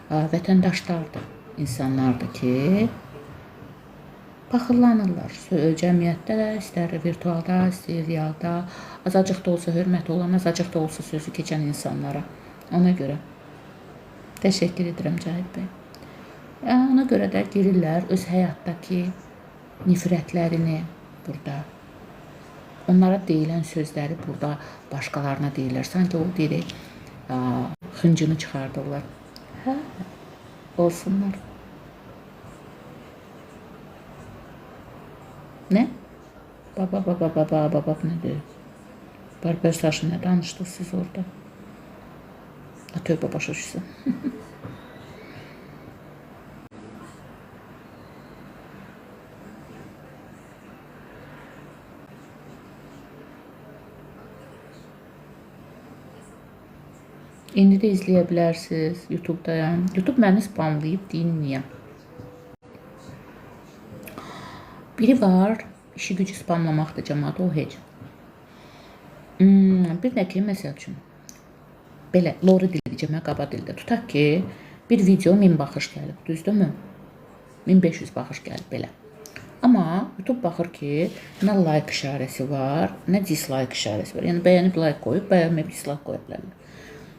vətəndaşlardır, insanlardır ki, paxıllanırlar. Cəmiyyətdə də, istər virtualda, istər realda, azacıq da olsa hörməti olan, azacıq da olsa sözü keçən insanlara. Ona görə. Təşəkkür edirəm Cahid bəy. Ona görə də girirlər öz həyatdakı nifrətlərini burada. Onlara deyilən sözləri burada başqalarına deyirlər. Sanki o deyir, xıncını çıxardırlar. Hə, olsunlar. Nə? Baba, baba, baba, baba nədir? Barber Saşı nə danışdınız siz orada? A, tövbə başa düşsün. İndi də izləyə bilərsiniz YouTube-dayam. YouTube məni spamlayıb, deyin niyə? Biri var, işi gücü spamlamaqdır cəmaat, o heç. Bir də ki, məsəl üçün, belə, lori dili deyəcəm, qaba dildə. Tutaq ki, bir video 1000 baxış gəlib, düzdürmü? 1500 baxış gəlib, belə. Amma YouTube baxır ki, nə like işarəsi var, nə dislike işarəsi var. Yəni, bəyənib like qoyub, bəyənməyib dislike qoya bilərlər.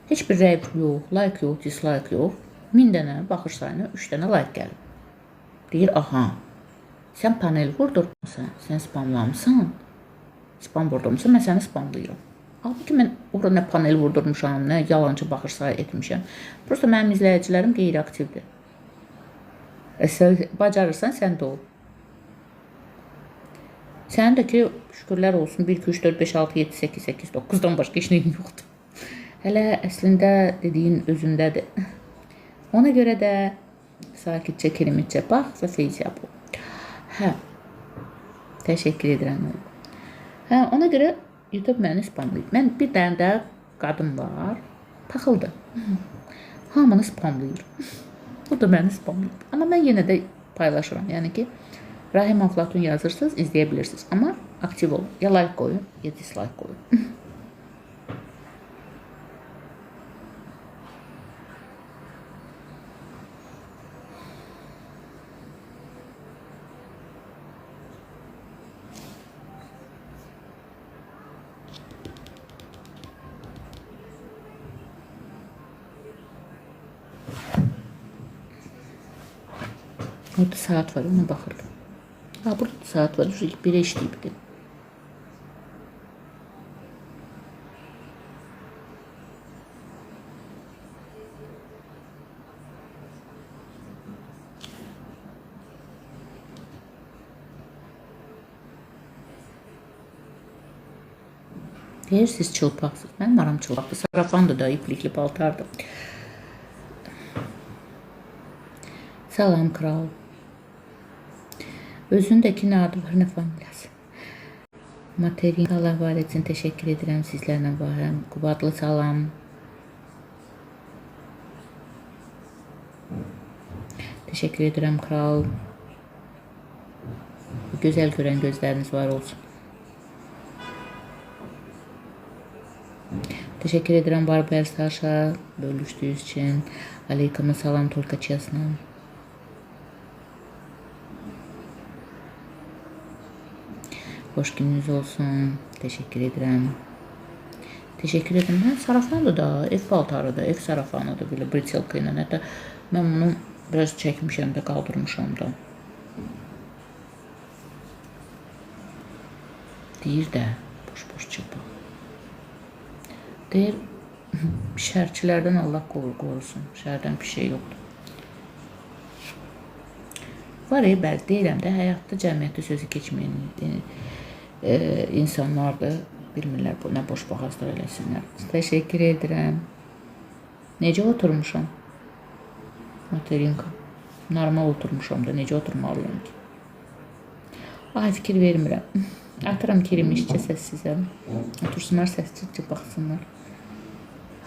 Heç bir rəy yox, like yox, dislike yox. 1000 dənə baxış sayına 3 dənə like gəlib. Deyir, aha, sən panel vurdurmuşsan, sən spamlamışsan, spam vurdurmuşsan, mən səni spamlayıram. Halbuki mən ora nə panel vurdurmuşam, nə yalancı baxış sayı etmişəm. Prosta mənim izləyicilərim qeyri-aktivdir. Sən bacarırsan, sən də ol. Sənin də ki, şükürlər olsun, 1, 2, 3, 4, 5, 6, 7, 8, 8, 9-dan başqa heç nəyin yoxdur. Hələ əslində dediyin özündədir. Ona görə də sakitcə, kirimitcə bax və feyziyab ol. Hə, təşəkkür edirəm. Hə, ona görə YouTube məni spamlayıb. Mən bir dənə də qadın var, paxıldır. Hamını spamlayır. O da məni spamlayıb. Amma mən yenə də paylaşıram. Yəni ki, Rahim Aflatun yazırsınız, izləyə bilirsiniz. Amma aktiv olun. Ya like qoyun, ya dislike qoyun. Orada saat var, ona baxırdım. Ha, burada da saat var, 1'e işləyibdi. Deyirsiniz çılpaqsınız. Mənim aram çılpaqdır. Sarafandır da, iplikli paltardır. Salam kral. Özünün də ki, nə adı var, nə familiyası. Materinka, Allah var etsin. Təşəkkür edirəm sizlərlə varam. Qubadlı salam. Təşəkkür edirəm kral. Gözəl görən gözləriniz var olsun. Təşəkkür edirəm Barber Saşa bölüşdüyünüz üçün. Aleyküm salam Tolka Çesna. Xoş gününüz olsun. Təşəkkür edirəm. Təşəkkür edirəm. Mən sarafandır da, ev paltarıdır, ev sarafanıdır belə britelka ilə. Hətta mən bunu biraz çəkmişəm də, qaldırmışam da. Deyir də, boş-boş çılpaq. Deyir, şərçilərdən Allah qorusun. Şərdən bir şey yoxdur. Var bəli, deyirəm də, həyatda cəmiyyətdə sözü keçməyən insanlardır. Bilmirlər bu nə boş boğazlar eləsinlər. Təşəkkür edirəm. Necə oturmuşam? Materinka. Normal oturmuşam da, necə oturmalıyam ki? Ay, fikir vermirəm. Atıram kirimişcə səssizə. Otursunlar, səssizcə baxsınlar.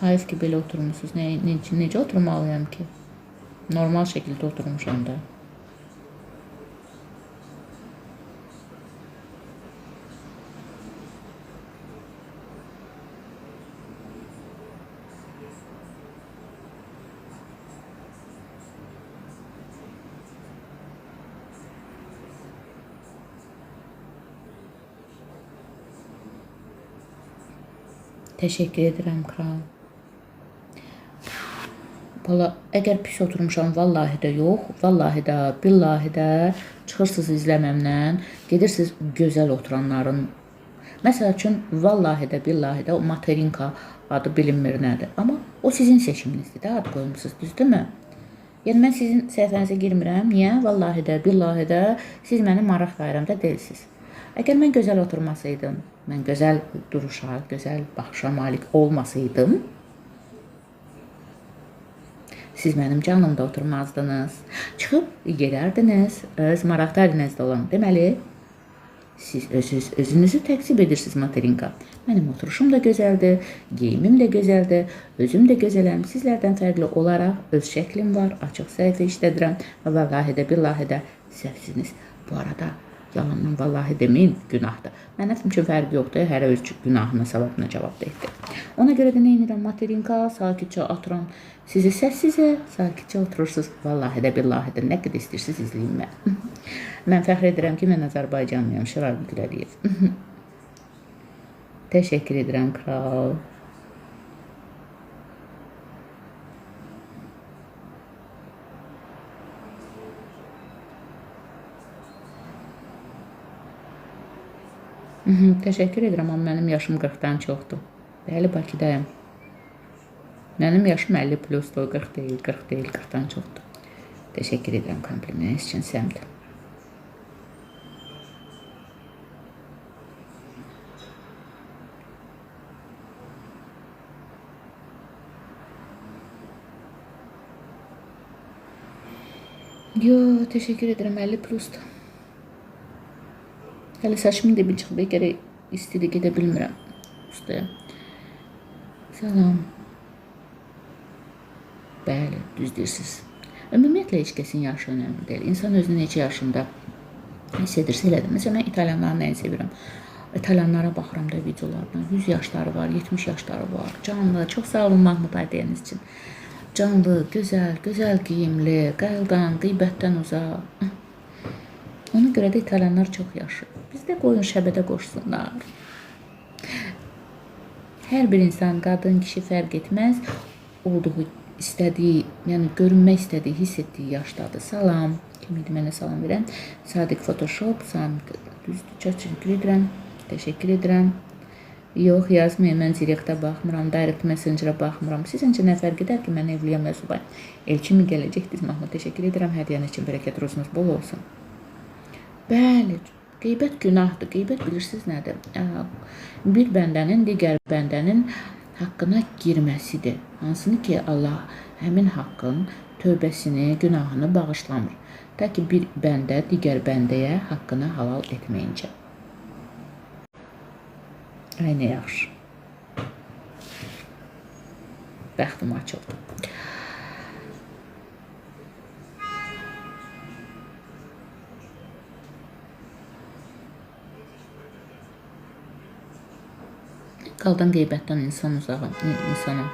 Hayf ki, belə oturmuşsunuz. Necə oturmalıyam ki? Normal şəkildə oturmuşam da. Təşəkkür edirəm, kral. Valla, əgər pis oturmuşam, vallahi də yox, vallahi də, billahi də çıxırsınız izləməmdən, gedirsiniz gözəl oturanların. Məsəl üçün, vallahi də, billahi də o Materinka adı bilinmir nədir. Amma o sizin seçiminizdir də, ad qoymuşsunuz, düzdürmü? Yəni, mən sizin səhifənizə girmirəm. Niyə? Vallahi də, billahi də siz mənim maraq dairəmdə deyilsiniz. Əgər mən gözəl oturmasaydım, mən gözəl duruşa, gözəl baxışa malik olmasaydım, siz mənim canımda oturmazdınız. Çıxıb gedərdiniz, öz maraq dairənizdə olan. Deməli, siz özünüzü təksib edirsiniz, Materinka. Mənim oturuşum da gözəldir, geyimim də gözəldir, özüm də gözələm. Sizlərdən fərqli olaraq öz şəklim var, açıq səhifə işlədirəm və vallahi də, billahi də səhvsiniz. Bu arada, yalandan vallahi deməyin, günahdır. Mənim üçün fərqi yoxdur, hərə öz günahına, savabına cavab deyildi. Ona görə də nə edirəm, Materinka, sakitcə atıram sizi səssizə, sakitcə oturursunuz. Vallahi də, billahi də, nə qədər istəyirsiniz izləyin mən. Mən fəxr edirəm ki, mən Azərbaycanlıyam, Şiraz Güləliyev. Təşəkkür edirəm, kral. Təşəkkür edirəm, amma mənim yaşım 40-dan çoxdur. Bəli, Bakıdayım. Mənim yaşım 50 plusdur, 40 deyil, 40 deyil, 40-dan çoxdur. Təşəkkür edirəm komplimentiniz üçün, səmd. Yo, təşəkkür edirəm, 50 plusdur. Hələ saçımın dibi çıxıb, gərək istidir, gedə bilmirəm ustaya. Salam. Bəli, düz deyirsiniz. Ümumiyyətlə, heç kəsin yaşı önəmli deyil. İnsan özünü neçə yaşında hiss edirsə elədir. Məsələn, mən italyanların nəyini sevirəm? İtalyanlara baxıram da videolarına. 100 yaşları var, 70 yaşları var. Canlı, çox sağ olun Mahmud ay deyəniz üçün. Canlı, gözəl, gözəl geyimli, qəldan, qeybətdən uzaq. Ona görə də italyanlar çox yaşayır. Bizdə qoyun şəbədə qoşsunlar. Hər bir insan, qadın, kişi fərq etməz. Olduğu, istədiyi, yəni görünmək istədiyi, hiss etdiyi yaşdadır. Salam. Kim idi mənə salam verən? Sadiq Photoshop. Salam. Düzdür, çox təşəkkür edirəm. Təşəkkür edirəm. Yox, yazmayın, mən direktə baxmıram, direct messengerə baxmıram. Sizincə nə fərq edər ki, mən evliyəm və subay? Elçi mi gələcəkdir Mahmud? Təşəkkür edirəm. Hədiyyən üçün bərəkət rozunuz bol olsun. Bəli, Qeybət günahdır. Qeybət bilirsiniz nədir? Bir bəndənin digər bəndənin haqqına girməsidir. Hansını ki Allah həmin haqqın tövbəsini, günahını bağışlamır. Ta ki bir bəndə digər bəndəyə haqqını halal etməyincə. Ay nə yaxşı. Bəxtim açıldı. Qaldan qeybətdən insan uzağa, insana.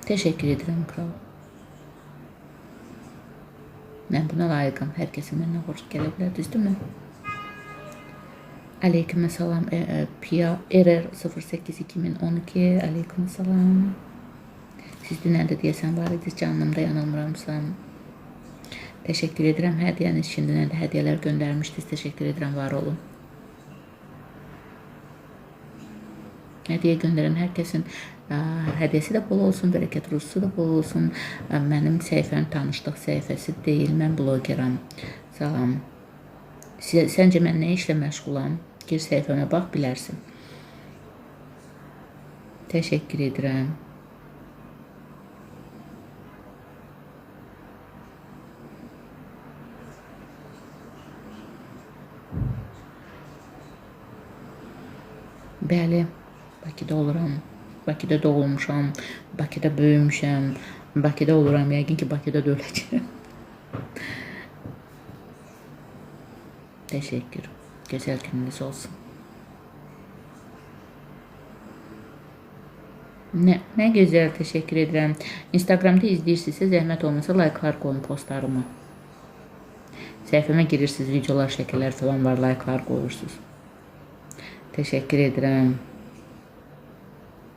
Təşəkkür edirəm kral. Mən buna layiqəm. Hər kəsin məndən xoşu gələ bilər, düzdürmü? Aleyküm salam Pia RR 08 2012. Aleyküm salam. Siz dünən də deyəsən var idiniz canlımda, yanılmıramsa. Təşəkkür edirəm hədiyyəniz üçün. Dünən də hədiyyələr göndərmişdiniz. Təşəkkür edirəm, var olun. Hədiyyə göndərən hər kəsin hədiyyəsi də bol olsun, bərəkət ruzusu da bol olsun. Mənim səhifəm tanışlıq səhifəsi deyil, mən blogeram. Salam. Səncə mən nə işlə məşğulam? Gir səhifəmə bax, bilərsin. Təşəkkür edirəm. Bəli, Bakıda oluram. Bakıda doğulmuşam, Bakıda böyümüşəm, Bakıda oluram. Yəqin ki, Bakıda da öləcəyəm. Təşəkkür. Gözəl gününüz olsun. Nə gözəl, təşəkkür edirəm. Instagramda izləyirsinizsə, zəhmət olmasa like'lar qoyun postlarıma. Səhifəmə girirsiniz, videolar, şəkillər falan var, like'lar qoyursunuz. Təşəkkür edirəm.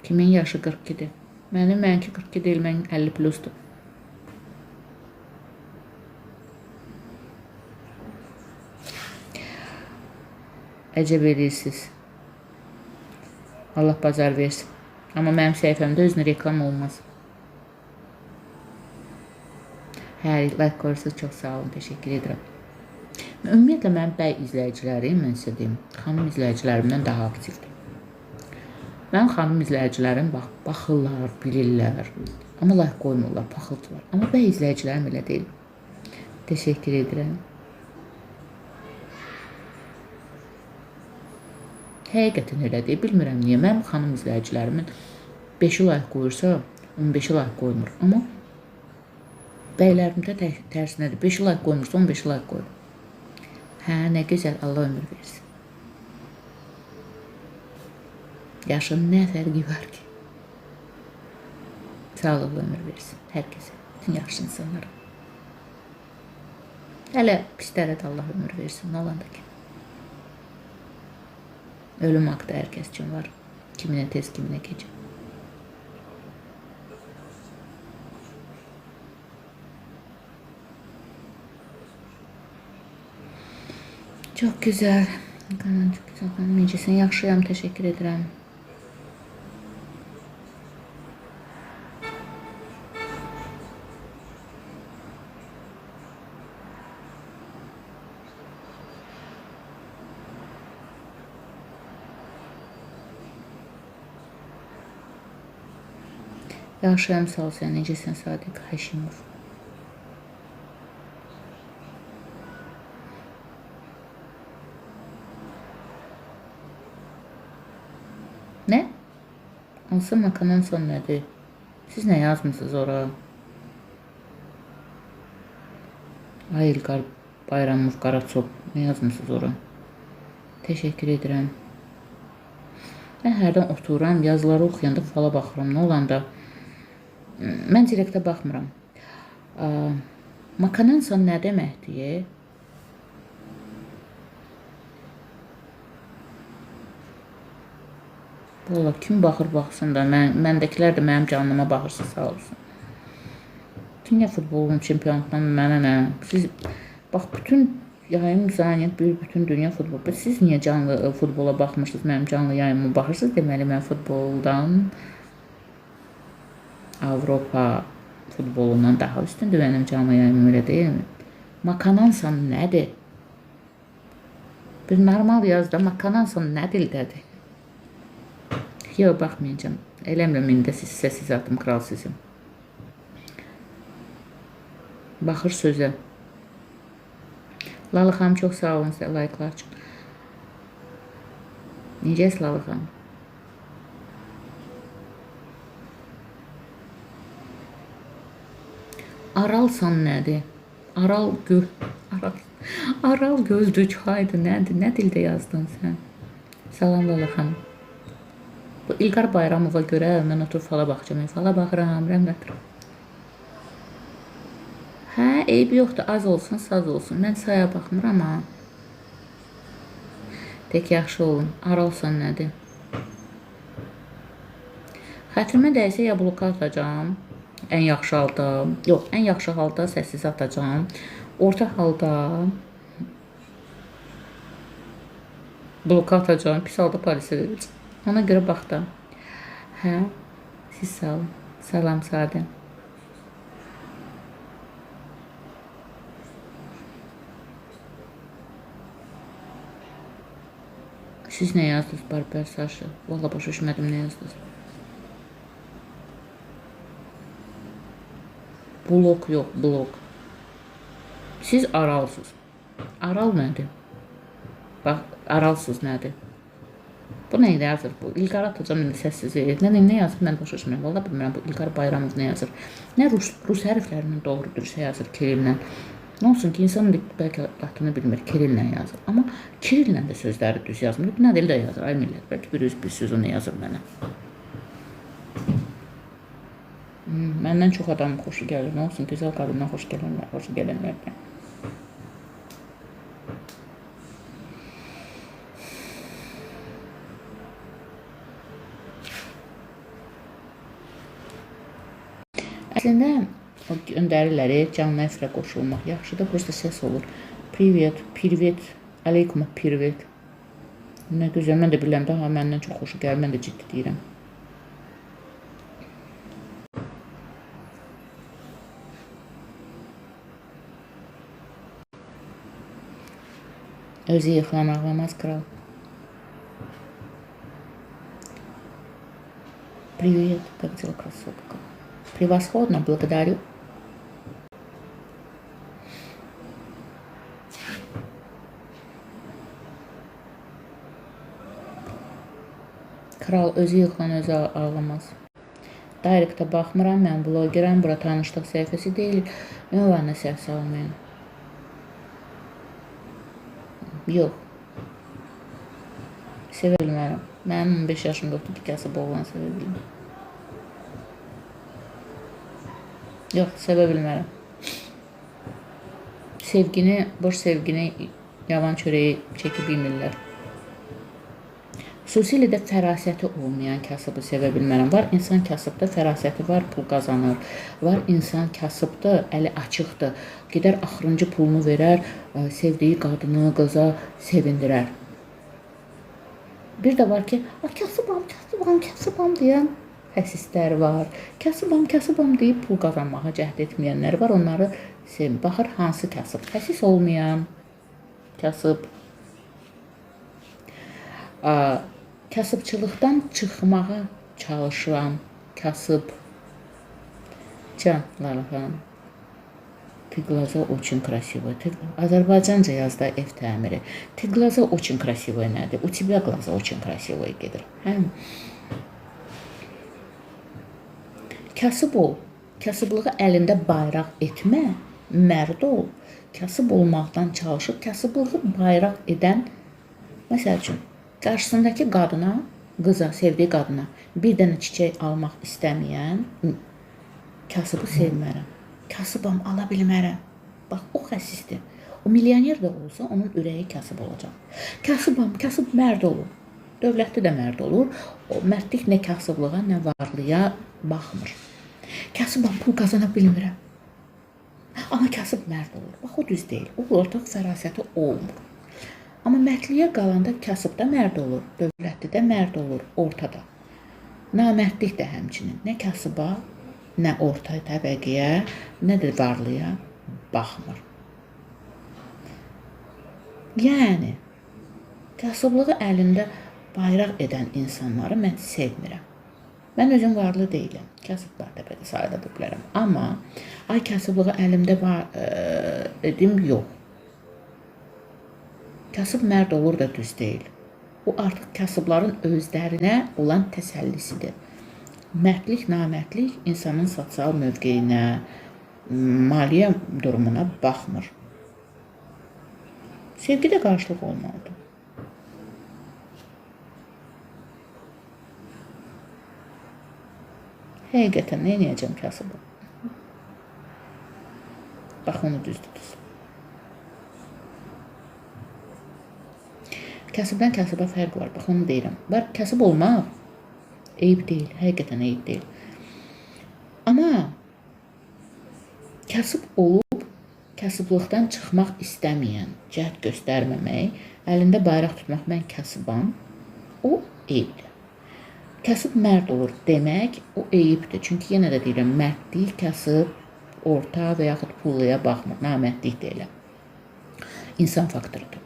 Kimin yaşı 42-dir? Mənimki 42 deyil, mən 50 plusdur. Əcəb eləyirsiniz. Allah bazar versin. Amma mənim səhifəmdə özünə reklam olmaz. Hə, like qoyursunuz, çox sağ olun, təşəkkür edirəm. Ümumiyyətlə, mənim bəy izləyicilərim, mən sizə deyim, xanım izləyicilərimdən daha aktivdir. Mənim xanım izləyicilərim bax, baxırlar, bilirlər. Amma like qoymurlar, paxıldılar. Amma bəy izləyicilərim elə deyil. Təşəkkür edirəm. Həqiqətən elə deyil. Bilmirəm niyə. Mənim xanım izləyicilərimin 5-i like qoyursa, 15-i like qoymur. Amma bəylərimdə tərsinədir. 5-i like qoymursa, 15-i like qoyur. Hə, nə gözəl. Allah ömür versin. Yaşın nə fərqi var ki? Sağlıqlı ömür versin hər kəsə, bütün yaxşı insanlara. Hələ pislərə də Allah ömür versin, nə olanda ki? Ölüm haqqı da hər kəs üçün var. Kiminə tez, kiminə gec. Çox gözəl. Çox gözəl xanım, necəsən? Yaxşıyam, təşəkkür edirəm. Yaxşıyam, sağ ol, sən necəsən, Sadiq Həşimov? Nə? Hansı makanansan nədir? Siz nə yazmısınız ora? Ay İlqar Bayramov Qaraçop, nə yazmısınız ora? Təşəkkür edirəm. Mən hərdən otururam, yazıları oxuyanda fala baxıram. Nə olanda? Mən direktə baxmıram. Makanansan nə deməkdir? Valla kim baxır baxsın da, məndəkilər də mənim canlıma baxırsa sağ olsun. Dünya futbolunun çempionatından mənə nə? Siz bax bütün yayım zaniyət bir bütün dünya futbolu. Siz niyə canlı futbola baxmırsınız? Mənim canlı yayıma baxırsınız. Deməli mən futboldan Avropa futbolundan daha üstündür mənim canlı yayımım, elə deyilmi? Makanansan nədir? Bir normal yazdı, amma Kanansan nə dildədir? Yox, baxmayacağam. Eləmirəm indi siz səssiz atım, kral sizim. Baxır sözə. Lalı xanım, çox sağ olun sizə layklar üçün. Necəsiz Lalı xanım? Aralsan nədir? Aral göl. Aral. Aral göldü, çaydı, nədir? Nə dildə yazdın sən? Salam Lala xanım. Bu İlqar Bayramova görə mən oturub fala baxacağam. Fala baxıram, rənglətirəm. Hə, eybi yoxdur. Az olsun, saz olsun. Mən saya baxmıram ha. Tək yaxşı olun. Aralsan nədir? Xətrimə dəysə ya bloka atacağam. Ən yaxşı halda. Yox, ən yaxşı halda səssiz atacağam. Orta halda bloka atacağam. Pis halda polisə verəcəm. Ona görə bax da. Hə, siz sağ olun. Salam Sadə. Siz nə yazdınız Barber Saşa? Valla başa düşmədim nə yazdınız. Blok yox, blok. Siz Aralsınız. Aral nədir? Bax, Aralsız nədir? Bu nə yazır bu? İlqar atacağam indi səssiz. Nə yazır mən başa düşmürəm. Vallahi bilmirəm bu İlqar Bayramov nə yazır. Nə rus hərflərini doğru dürüst yazır kirillə. Nə olsun ki, insan bəlkə latını bilmir, kirillə yazır. Amma kirillə də sözləri düz yazmır. Nə dildə yazır? Ay millət, bəlkə bir öz bir sözü nə yazır mənə. Məndən çox adam xoşu gəlir. Nə olsun, gözəl qadından xoş gələnlər, xoşu gələnlərdən. Əslində, o göndəriləri canlı efirə qoşulmaq yaxşıdır. Prosta səs olur. Privet, privet, aleykum privet. Nə gözəl, mən də bilirəm daha məndən çox xoşu gəlir, mən də ciddi deyirəm. Özü yıxılan ağlamaz kral. Привет, как дела, красотка? Превосходно, благодарю. Kral özü yıxılan özü ağlamaz. Directə baxmıram, mən blogerəm, bura tanışlıq səhifəsi deyil. Ünvanına səhv salmayın. Yox. Sevə bilmərəm. Mənim 15 yaşım yoxdur ki, kasıb oğlan sevə bilmərəm. Yox, sevə bilmərəm. Sevgini, boş sevgini yavan çörəyi çəkib yemirlər. Xüsusilə də fərasəti olmayan kasıbı sevə bilmərəm. Var insan kasıbda fərasəti var, pul qazanır. Var insan kasıbda əli açıqdır. Gedər axırıncı pulunu verər, sevdiyi qadını, qıza sevindirər. Bir də var ki, kasıbam, kasıbam, kasıbam deyən xəsislər var. Kasıbam, kasıbam deyib pul qazanmağa cəhd etməyənlər var. Onları sevmir. Baxır hansı kasıb. Xəsis olmayan kasıb. Kasıbçılıqdan çıxmağa çalışan kasıb. Can, Lala xanım. Ты глаза очень красивые. Ты... Azərbaycanca yazda ev təmiri. Ты глаза очень красивые nədir? У тебя глаза очень красивые gedir. Hə? Kasıb ol. Kasıblığı əlində bayraq etmə, mərd ol. Kasıb olmaqdan çalışıb, kasıblığı bayraq edən, məsəl üçün, qarşısındakı qadına, qıza, sevdiyi qadına bir dənə çiçək almaq istəməyən kasıbı sevmərəm. Kasıbam, ala bilmərəm. Bax, o xəsisdir. O milyoner də olsa, onun ürəyi kasıb olacaq. Kasıbam, kasıb mərd olur. Dövlətli də mərd olur. O mərdlik nə kasıblığa, nə varlıya baxmır. Kasıbam, pul qazana bilmirəm. Amma kasıb mərd olur. Bax, o düz deyil. O artıq fərasəti olmur. Amma mərdliyə qalanda kasıb da mərd olur, dövlətli də mərd olur ortada. Namərdlik də həmçinin. Nə kasıba, nə orta təbəqəyə, nə də varlıya baxmır. Yəni, Kasıblığı əlində bayraq edən insanları mən sevmirəm. Mən özüm varlı deyiləm. Kasıblar təbəqə sayıla da bilərəm. Amma ay kasıblığı əlimdə var dedim, yox. Kasıb mərd olur da düz deyil. Bu artıq kasıbların özlərinə olan təsəllisidir. Mərdlik, namərdlik insanın sosial mövqeyinə, maliyyə durumuna baxmır. Sevgi də qarşılıq olmalıdır. Həqiqətən nə edəcəm kasıbı? Bax onu düz tutursun. Kasıbdan kasıba fərq var. Bax onu deyirəm. Var, kasıb olmaq eyib deyil. Həqiqətən eyib deyil. Amma kasıb olub kasıblıqdan çıxmaq istəməyən, cəhd göstərməmək, əlində bayraq tutmaq, mən kasıbam, o eyibdir. Kasıb mərd olur demək, o eyibdir. Çünki yenə də deyirəm, mərdlik kasıb, orta və yaxud pulluya baxmır. Namərdlik də elə. İnsan faktorudur.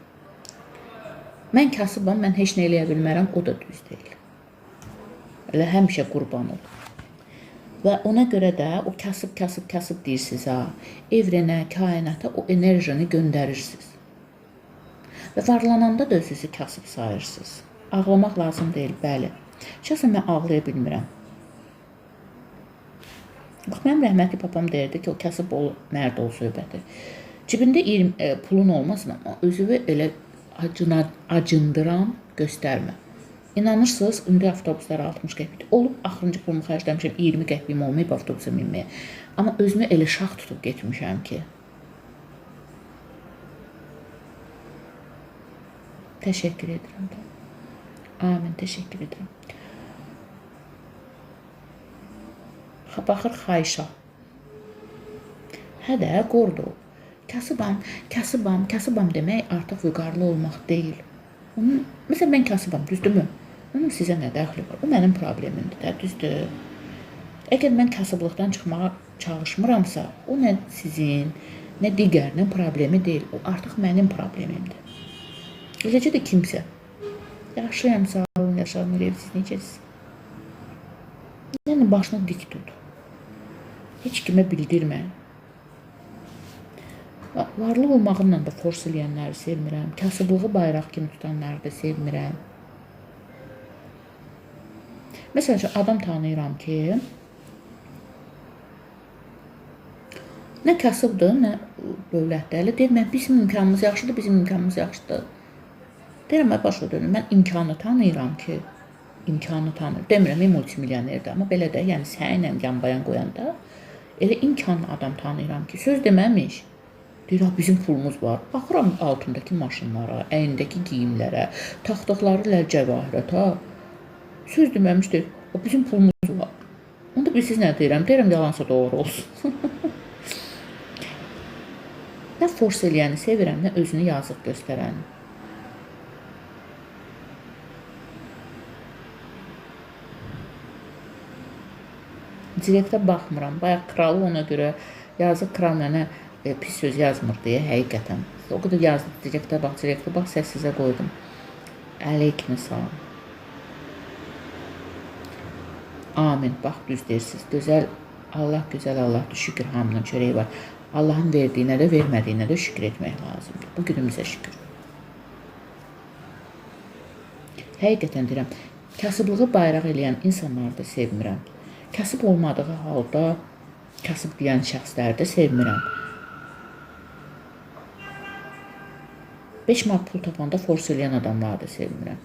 Mən kasıbam, mən heç nə eləyə bilmərəm, o da düz deyil. Elə həmişə qurban olur. Və ona görə də o kasıb, kasıb, kasıb deyirsiniz ha, evrenə, kainata o enerjini göndərirsiniz. Və varlananda da özünüzü kasıb sayırsınız. Ağlamaq lazım deyil, bəli. Şəxsən mən ağlaya bilmirəm. Bax, mənim rəhmətli papam deyirdi ki, o kasıb ol, mərd ol söhbəti. Cibində 20, pulun olmasın, amma özünü elə acındıran göstərmə. İnanırsınız, indi avtobuslar 60 qəpikdir. Olub, axırıncı pulumu xərcləmişəm, 20 qəpiyim olmayıb avtobusa minməyə. Amma özümü elə şax tutub getmişəm ki. Təşəkkür edirəm də. Amin, təşəkkür edirəm. Baxır xahişa. Hə də, qordu. Kasıbam, kasıbam, kasıbam demək artıq vüqarlı olmaq deyil. Onun, məsələn, mən kasıbam, düzdürmü? Onun sizə nə dəxli var? O mənim problemimdir də, düzdür? Əgər mən kasıblıqdan çıxmağa çalışmıramsa, o nə sizin, nə digərinin problemi deyil. O artıq mənim problemimdir. Eləcə də kimsə. Yaxşıyam, sağ olun, Yaşar Nuriyev, siz necəsiniz? Yəni, başını dik tut. Heç kimə bildirmə. Varlı olmağımla da fors eləyənləri sevmirəm. Kasıblığı bayraq kimi tutanları da sevmirəm. Məsəl üçün, adam tanıyıram ki, nə kasıbdır, nə dövlətdir. Elə deyir, mən, bizim imkanımız yaxşıdır, bizim imkanımız yaxşıdır. Deyirəm, mən başa dönüm, mən imkanı tanıyıram ki, imkanı tanıyıram. Demirəm, multimilyonerdir, amma belə də, yəni səninlə yan-bayan qoyanda elə imkanlı adam tanıyıram ki, söz deməmiş. Deyir, bizim pulumuz var. Baxıram altındakı maşınlara, əynindəki geyimlərə, taxdıqları ləl-cəvahirata. Söz deməmiş deyir, o bizim pulumuz var. Onda bilsiz nə deyirəm? Deyirəm, yalansa doğru olsun. Nə fors eləyəni sevirəm, nə özünü yazıq göstərəni. Direktə baxmıram. Bayaq kralı ona görə yazıq, kral mənə pis söz yazmır deyə həqiqətən. O qədər yazdı, direktə bax, direktə bax, səssizə qoydum. Aleyküm salam. Amin. Bax, düz deyirsiniz. Gözəl Allah, gözəl Allahdır. Şükür, hamının çörəyi var. Allahın verdiyinə də, vermədiyinə də şükür etmək lazımdır. Bu günümüzə şükür. Həqiqətən deyirəm, kasıblığı bayraq eləyən insanları da sevmirəm. Kasıb olmadığı halda kasıb deyən şəxsləri də sevmirəm. 5 manat pul tapanda fors eləyən adamları da sevmirəm.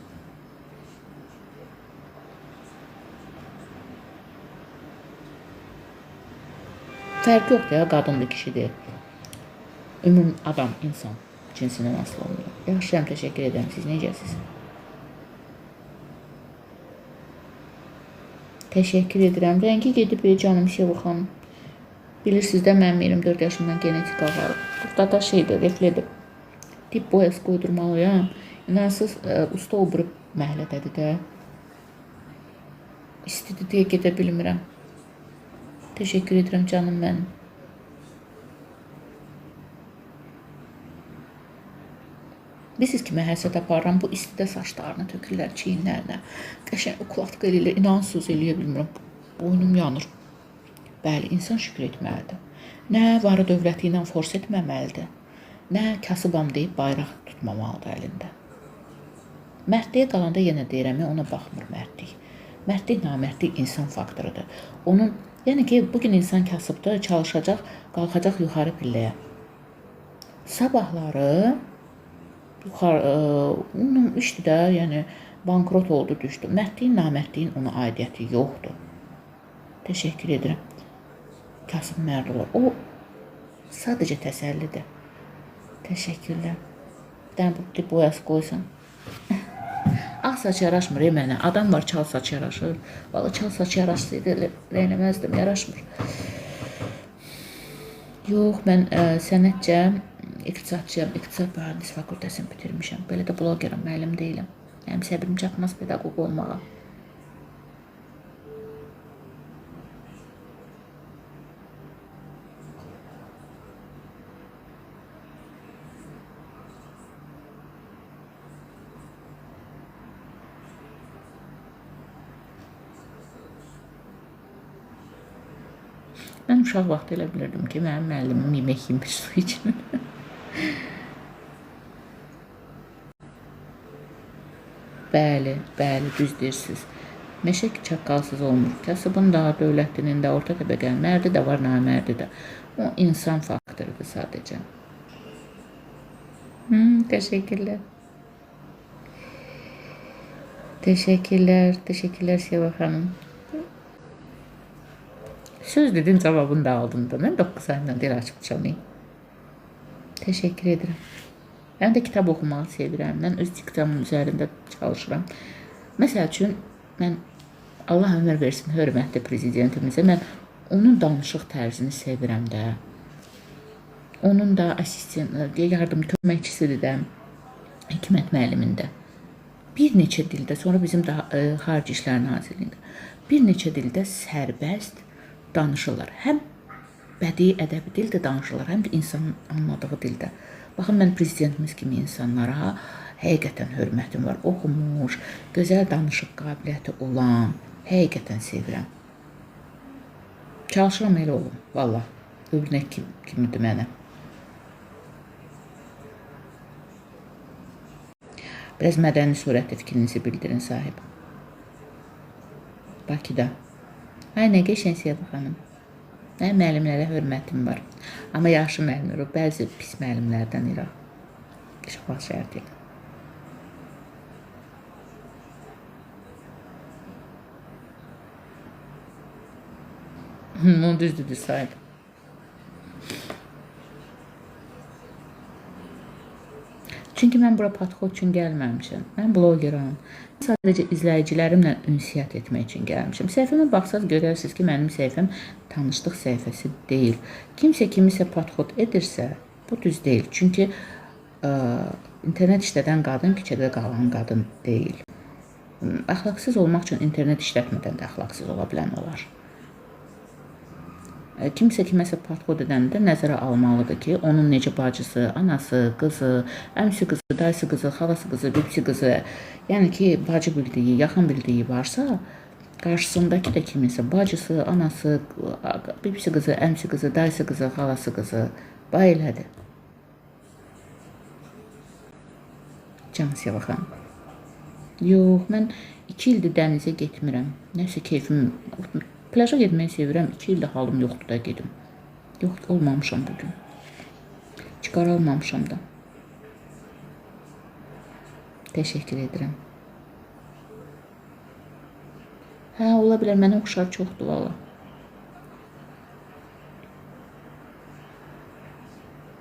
Fərqi yoxdur ya, qadındır, kişidir. Ümum adam, insan cinsindən asılı olmuyor. Yaxşıyam, təşəkkür edirəm. Siz necəsiniz? Təşəkkür edirəm. Rəngi gedib canım Şevu xanım. Bilirsiniz də, mənim 24 yaşımdan genetik ağarıb. Dadaş şeydir, refledir. Dip boyası qoydurmalıyam. İnansız, usta o biri məhəllədədir də. İstidir deyə gedə bilmirəm. Təşəkkür edirəm canım mənim. Bilirsiniz kimə həsəd aparıram? Bu istidə saçlarını tökürlər çiyinlərinə. Qəşəng ukladka eləyirlər. İnansız eləyə bilmirəm. Boynum yanır. Bəli, insan şükür etməlidir. Nə varı dövləti ilə fors etməməlidir, nə kasıbam deyib bayraq tutmamalıdır əlində. Mərdliyə qalanda yenə deyirəm, ona baxmır mərdlik. Mərdlik, namərdlik insan faktorudur. Onun, yəni ki, bugün insan kasıbdır, çalışacaq, qalxacaq yuxarı pilləyə. Sabahları yuxarı, onun işdir də, yəni bankrot oldu, düşdü. Mərdliyin, namərdliyin ona aidiyyəti yoxdur. Təşəkkür edirəm. Kasıb mərd olar. O sadəcə təsəllidir. Təşəkkürlər. Bir dənə bu dip boyası qoysan. Ağ saç yaraşmır mənə. Adam var çal saç yaraşır. Vallahi çal saç yaraşsaydı eləməzdim, yaraşmır. Yox, mən sənətcə iqtisadçıyam. İqtisad mühəndis fakültəsini bitirmişəm. Belə də blogeram, müəllim deyiləm. Mənim səbrim çatmaz pedaqoq olmağa. Mən uşaq vaxtı elə bilirdim ki, mənim müəllimim yemək yemir, su içmir. Bəli, bəli, düz deyirsiniz. Meşə çaqqalsız olmur. Kasıbın da, dövlətlinin də, orta təbəqənin mərdi də var, namərdi də. O insan faktorudur sadəcə. Təşəkkürlər. Təşəkkürlər, təşəkkürlər Seva xanım. Söz dedin, cavabını da aldın da. Mən 9 ayından dil açmışam. Təşəkkür edirəm. Mən də kitab oxumağı sevirəm. Mən öz diktamın üzərində çalışıram. Məsəl üçün, mən Allah ömür versin hörmətli prezidentimizə, mən onun danışıq tərzini sevirəm də. Onun da asistent, yardım köməkçisidir də Hikmət müəllimində. Bir neçə dildə, sonra bizim də Xarici İşlər Nazirliyində bir neçə dildə sərbəst danışırlar. Həm bədii ədəbi dildə danışırlar, həm də insanın anladığı dildə. Baxın, mən prezidentimiz kimi insanlara həqiqətən hörmətim var. Oxumuş, gözəl danışıq qabiliyyəti olan, həqiqətən sevirəm. Çalışıram elə olum, vallah. Örnək kimidir mənə. Biraz mədəni surətdə fikrinizi bildirin sahib. Bakıda. Ay, nə qəşəng Seva xanım. Mənim müəllimlərə hörmətim var. Amma yaxşı müəllimlər, o bəzi pis müəllimlərdən iraq. Şəfaq şərti ilə. Onu düz dedi sahib. Çünki mən bura patxod üçün gəlməmişəm. Mən blogeram. Sadəcə izləyicilərimlə ünsiyyət etmək üçün gəlmişəm. Səhifəmə baxsaz görərsiniz ki, mənim səhifəm tanışlıq səhifəsi deyil. Kimsə kimisə patxod edirsə, bu düz deyil. Çünki internet işlədən qadın küçədə qalan qadın deyil. Əxlaqsız olmaq üçün internet işlətmədən də əxlaqsız ola bilən olar. Kimsə kiməsə patxod edəndə nəzərə almalıdır ki, onun necə bacısı, anası, qızı, əmisi qızı, dayısı qızı, xalası qızı, bibisi qızı, yəni ki, bacı bildiyi, yaxın bildiyi varsa, qarşısındakı da kiminsə bacısı, anası, bibisi qızı, əmisi qızı, dayısı qızı, xalası qızı, bax elədir. Can Seva xanım. Yox, mən 2 ildir dənizə getmirəm. Nəsə keyfim... Plaja getməyi sevirəm. 2 ildir halım yoxdur da gedim. Yox, olmamışam bugün. Çıxara almamışam da. Təşəkkür edirəm. Hə, ola bilər. Mənə oxşar çoxdur valla.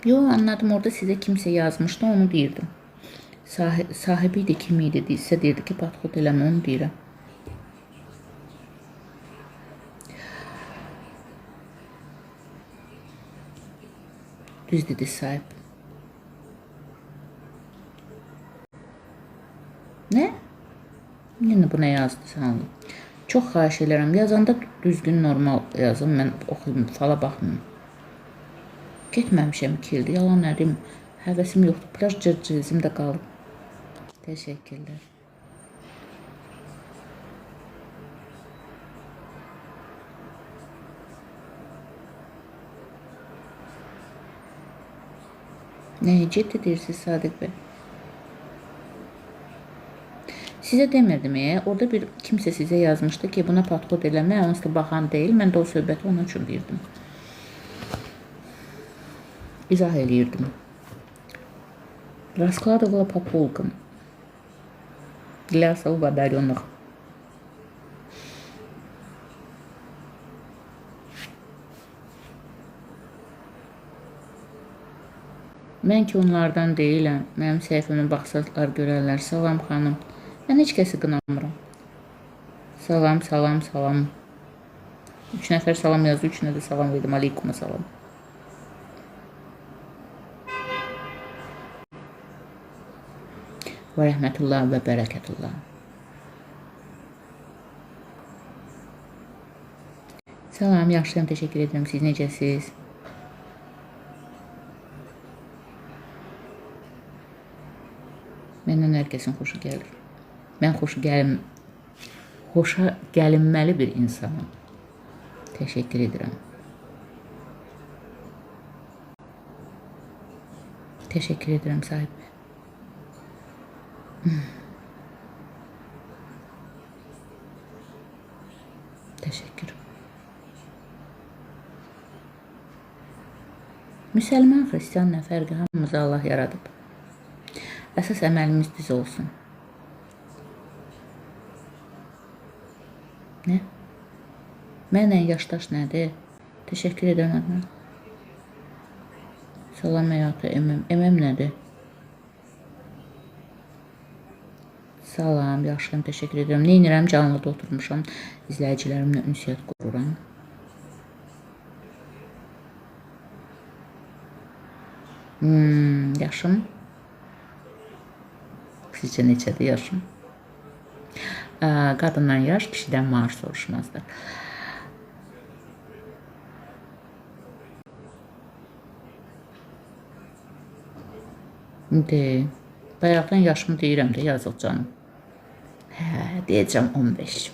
Yox, anladım. Orada sizə kimsə yazmışdı, onu deyirdim. Sahibi idi, kim idi, sizə deyirdi ki, patxod eləmə, onu deyirəm. Düz dedi sahib. Nə? Yenə bu nə yazdı sən Allah. Çox xahiş edirəm. Yazanda düzgün, normal yazın. Mən oxuyum, fala baxmıyorum. Getməmişəm 2 ildir. Yalan nə deyim? Həvəsim yoxdur. Plaj cırcızım da qalıb. Təşəkkürlər. Nə ciddi deyirsiniz Sadiq bəy? Sizə demirdim, orada bir kimsə sizə yazmışdı ki, buna patxod eləmə, onsuz da baxan deyil. Mən də o söhbəti onun üçün deyirdim. İzah eləyirdim. Раскладывала по полкам для особо одаренных. Mən ki onlardan deyiləm. Mənim səhifəmə baxsalar görərlər. Salam xanım. Mən heç kəsi qınamıram. Salam, salam, salam. 3 nəfər salam yazdı, 3-nə də salam verdim. Aleyküm salam. Və rəhmətullah və bərəkətullah. Salam, yaxşıyam, təşəkkür edirəm. Siz necəsiz? Məndən hər kəsin xoşu gəlir. Mən xoşa gəlinməli bir insanam. Təşəkkür edirəm. Təşəkkür edirəm sahib. Təşəkkür. Müsəlman, xristian nə fərqi, hamımızı Allah yaradıb. Əsas əməlimiz düz olsun. Nə? Mənlə yaşdaş nədir? Təşəkkür edirəm Adnan. Salam həyatı, MM. MM nədir? Salam, yaxşıyam, təşəkkür edirəm. Neynirəm? Canlıda oturmuşam. İzləyicilərimlə ünsiyyət qururam. Yaşım. Sizcə neçədir yaşım? Qadından yaş, kişidən maaş soruşmazlar. De, bayaqdan yaşımı deyirəm də, yazıq canım. Hə, deyəcəm 15.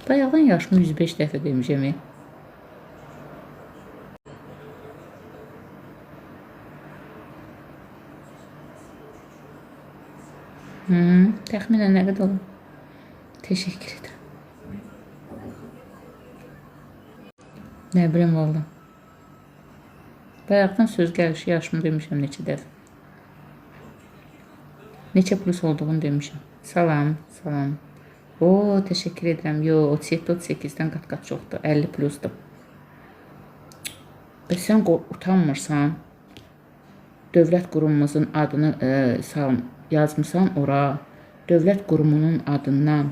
Bayaqdan yaşımı 105 dəfə demişəm. Təxminən nə qədər olur? Təşəkkür edirəm. Nə bilim valla. Bayaqdan söz gəlişi yaşımı demişəm neçə dəfə. Neçə plus olduğunu demişəm. Salam, salam. O, təşəkkür edirəm. Yo, 37-38-dən qat-qat çoxdur. 50 plusdur. Bəs sən utanmırsan? Dövlət qurumumuzun adını yazmısan ora. Dövlət qurumunun adından,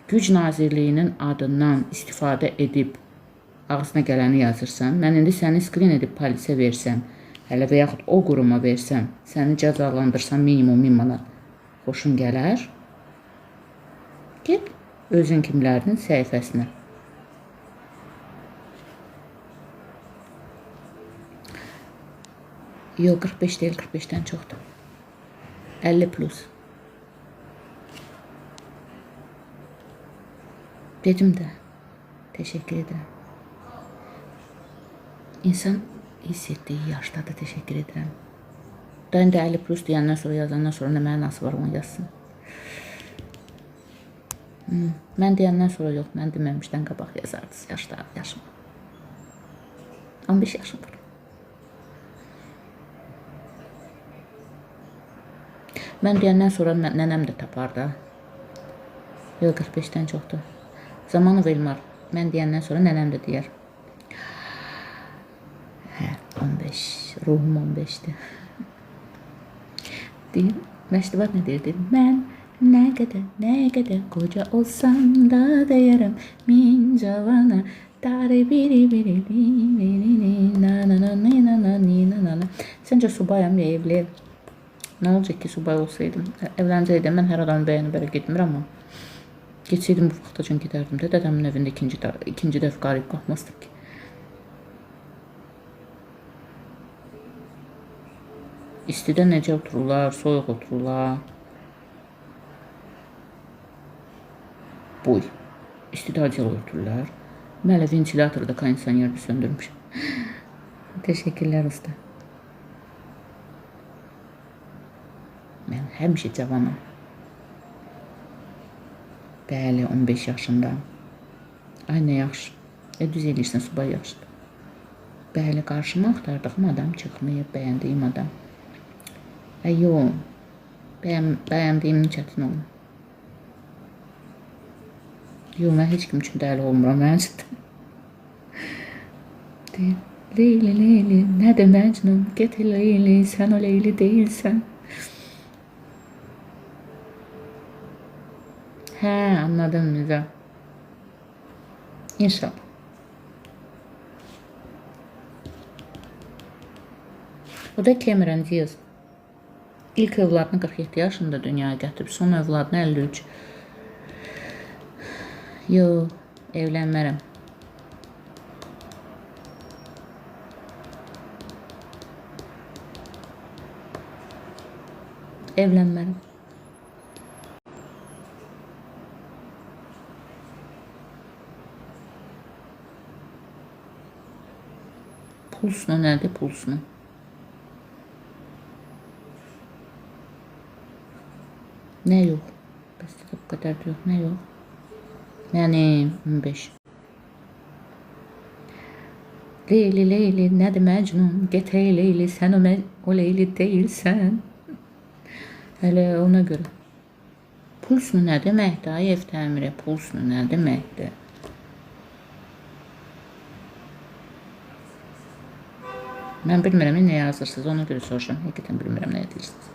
Güc Nazirliyinin adından istifadə edib ağzına gələni yazırsan. Mən indi səni skrin edib polisə versəm, hələ və yaxud o quruma versəm, səni cəzalandırsam minimum 1000 manat. Xoşun gələr? Get özün kimlərinin səhifəsinə. Yox, 45 deyil, 45-dən çoxdur. 50 plus. Dedim də, təşəkkür edirəm. İnsan hiss etdiyi yaşda da təşəkkür edirəm. Da indi 50 plus deyəndən sonra, yazandan sonra nə mənası var, onu yazsın. Mən deyəndən sonra yox, mən deməmişdən qabaq yazardınız yaşda, yaşım. 15 yaşım var. Mən deyəndən sonra nənəm də tapar da. Yox, 45-dən çoxdur. Zamanov Elmar, mən deyəndən sonra nənəm də deyər. Hə, 15, ruhum 15-dir. Deyir, məştubat nə deyir? Deyir, mən nə qədər, nə qədər qoca olsam da deyərəm min cavana. Dari biri biri biri biri na na na na na na na na na. Səncə subayam ya evli? Nə olacaq ki, subay olsaydım? Evlənsəydim, mən hər adamı bəyənib belə getmirəm amma. Getsəydim bu vaxtacan gedərdim də. Dədəmin evində ikinci dəfə qarıyıb qalxmazdım ki. İstidə necə otururlar, soyuq otururlar. Buy. İstidə acıl örtürlər. Mən hələ ventilatorda kondisionerdə söndürmüşüm. Teşekkürler usta. Mən həmişə cavanam. Bəli, 15 yaşında. Ay, nə yaxşı. Düz eləyirsən, subay yaxşıdır. Bəli, qarşıma axtardığım adam çıxmayıb, bəyəndiyim adam. Ay, yox, bəyəndiyim çətin olur. Yox, mən heç kim üçün dəli olmuram, mən üçün. Leyli, Leyli, nədir Məcnun, get Leyli, sən o Leyli deyilsən. Hə, anladım Miza. İnşallah. O da Cameron Diaz. İlk övladını 47 yaşında dünyaya gətirib, son övladını 53. Yox, evlənmərəm. Evlənmərəm. Pulsunu nədir pulsunu? Nə yox? Bəs də bu qədər də yox. Nə yox? Mənim 15. Leyli, Leyli, nədir Məcnun? Get ey Leyli, sən o Leyli deyilsən. Hələ ona görə. Pulsunu nə deməkdir? Ay ev təmiri, pulsunu nə deməkdir? Mən bilmirəm nə yazırsınız, ona görə soruşuram. Həqiqətən bilmirəm nə deyirsiniz.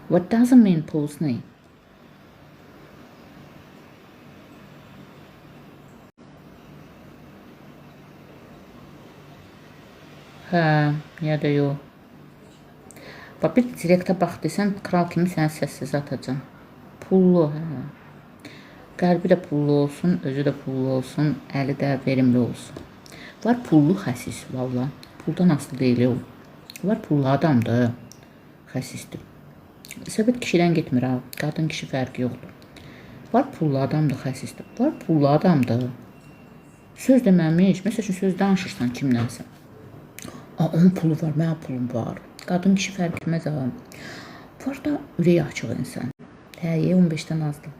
What does it mean pulsni? Hə, ya da yox. Bax, bir direktə bax desən, kral kimi səni səssiz atacam. Pullu, hə. Qəlbi də pullu olsun, özü də pullu olsun, əli də verimli olsun. Var pullu xəsis, valla. Puldan asılı deyil o. Var pullu adamdır, xəsisdir. Söhbət kişidən getmir ha, qadın kişi fərqi yoxdur. Var pullu adamdır, xəsisdir. Var pullu adamdır. Söz deməmiş, məsəl üçün söz danışırsan kimlənsə. A, onun pulu var, mənim pulum var. Qadın kişi fərq etməz ha. Var da ürəyi açıq insan. Hə, 15-dən azdır.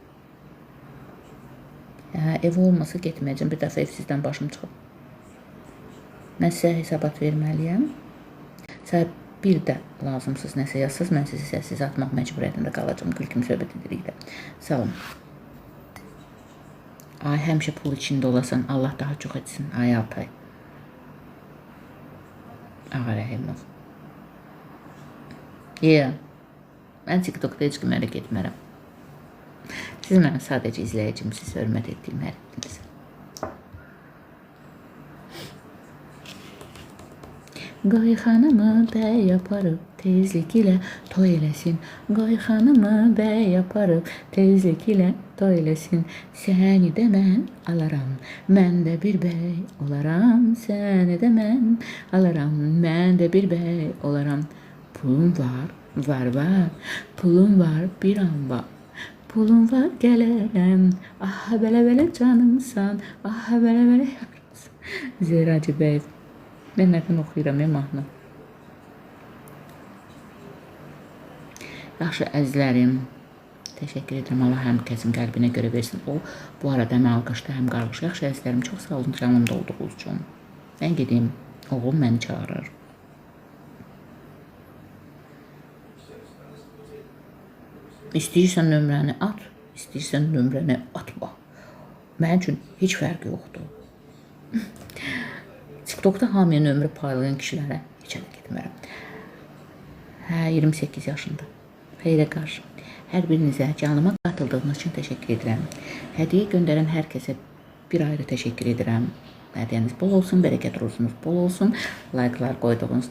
Hə, ev olmasa getməyəcəm. Bir dəfə evsizdən başım çıxıb. Mən sizə hesabat verməliyəm. Sən bir də lazımsız nəsə yazsaz, mən sizi səssiz atmaq məcburiyyətində qalacam. Gül kimi söhbət edirik də. Sağ olun. Ay, həmişə pul içində olasan. Allah daha çox etsin. Ay, Altay. Ağa Rəhimov. Yeah. Mən TikTokda heç kimə getmərəm. Siz mənim sadəcə izləyicimsiniz, hörmət etdiyim hər biriniz. Qoy xanımı bəy aparıb tezlik ilə toy eləsin. Qoy xanımı bəy aparıb tezlik ilə toy eləsin. Səni də mən alaram, mən də bir bəy olaram. Səni də mən alaram, mən də bir bəy olaram. Pulum var, var, var. Pulum var, bir an var. Pulum var, gələrəm. Ah, belə belə canımsan. Ah, belə belə yarımsan. Zehra Hacıbəyev. Mən nədən oxuyuram, mahnı. Yaxşı, əzizlərim. Təşəkkür edirəm. Allah hər kəsin qəlbinə görə versin. O, bu arada həm alqışda, həm qarğış. Yaxşı, əzizlərim, çox sağ olun canımda olduğunuz üçün. Mən gedim. Oğlum məni çağırır. İstəyirsən nömrəni at, istəyirsən nömrəni atma. Mənim üçün heç fərqi yoxdur. TikTokda hamıya nömrə paylayan kişilərə heç hələ getmərəm. Hə, 28 yaşında. Xeyrə qarşı. Hər birinizə canlıma qatıldığınız üçün təşəkkür edirəm. Hədiyyə göndərən hər kəsə bir ayrı təşəkkür edirəm. Hədiyyəniz bol olsun, bərəkət rozunuz bol olsun. Like'lar qoyduğunuz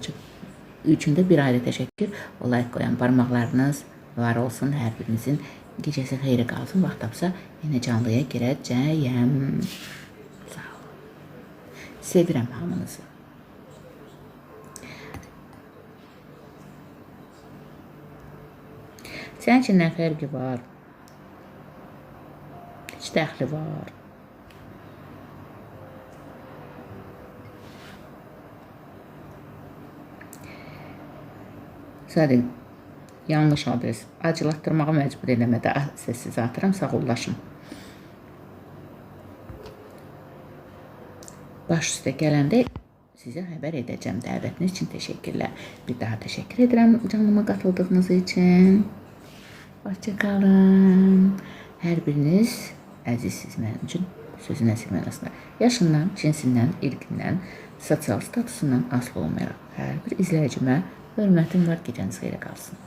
üçün də bir ayrı təşəkkür. O like qoyan barmaqlarınız var olsun. Hər birinizin gecəsi xeyrə qalsın. Vaxt tapsa yenə canlıya girəcəyəm. Sağ olun. Sevirəm hamınızı. Sənin üçün nə fərqi var? Heç dəxli var. Zaten yanlış adres. Acılatdırmağa məcbur eləmə də səssiz atıram, sağollaşın. Baş üstə gələndə sizə xəbər edəcəm. Dəvətiniz üçün təşəkkürlər. Bir daha təşəkkür edirəm canlıma qatıldığınız üçün. Hoşça kalın. Hər biriniz əzizsiz mənim üçün. Sözün əsl mənasında. Yaşından, cinsindən, irqindən, sosial statusundan asılı olmayaraq hər bir izləyicimə hörmətim var. Gecəniz xeyrə qalsın.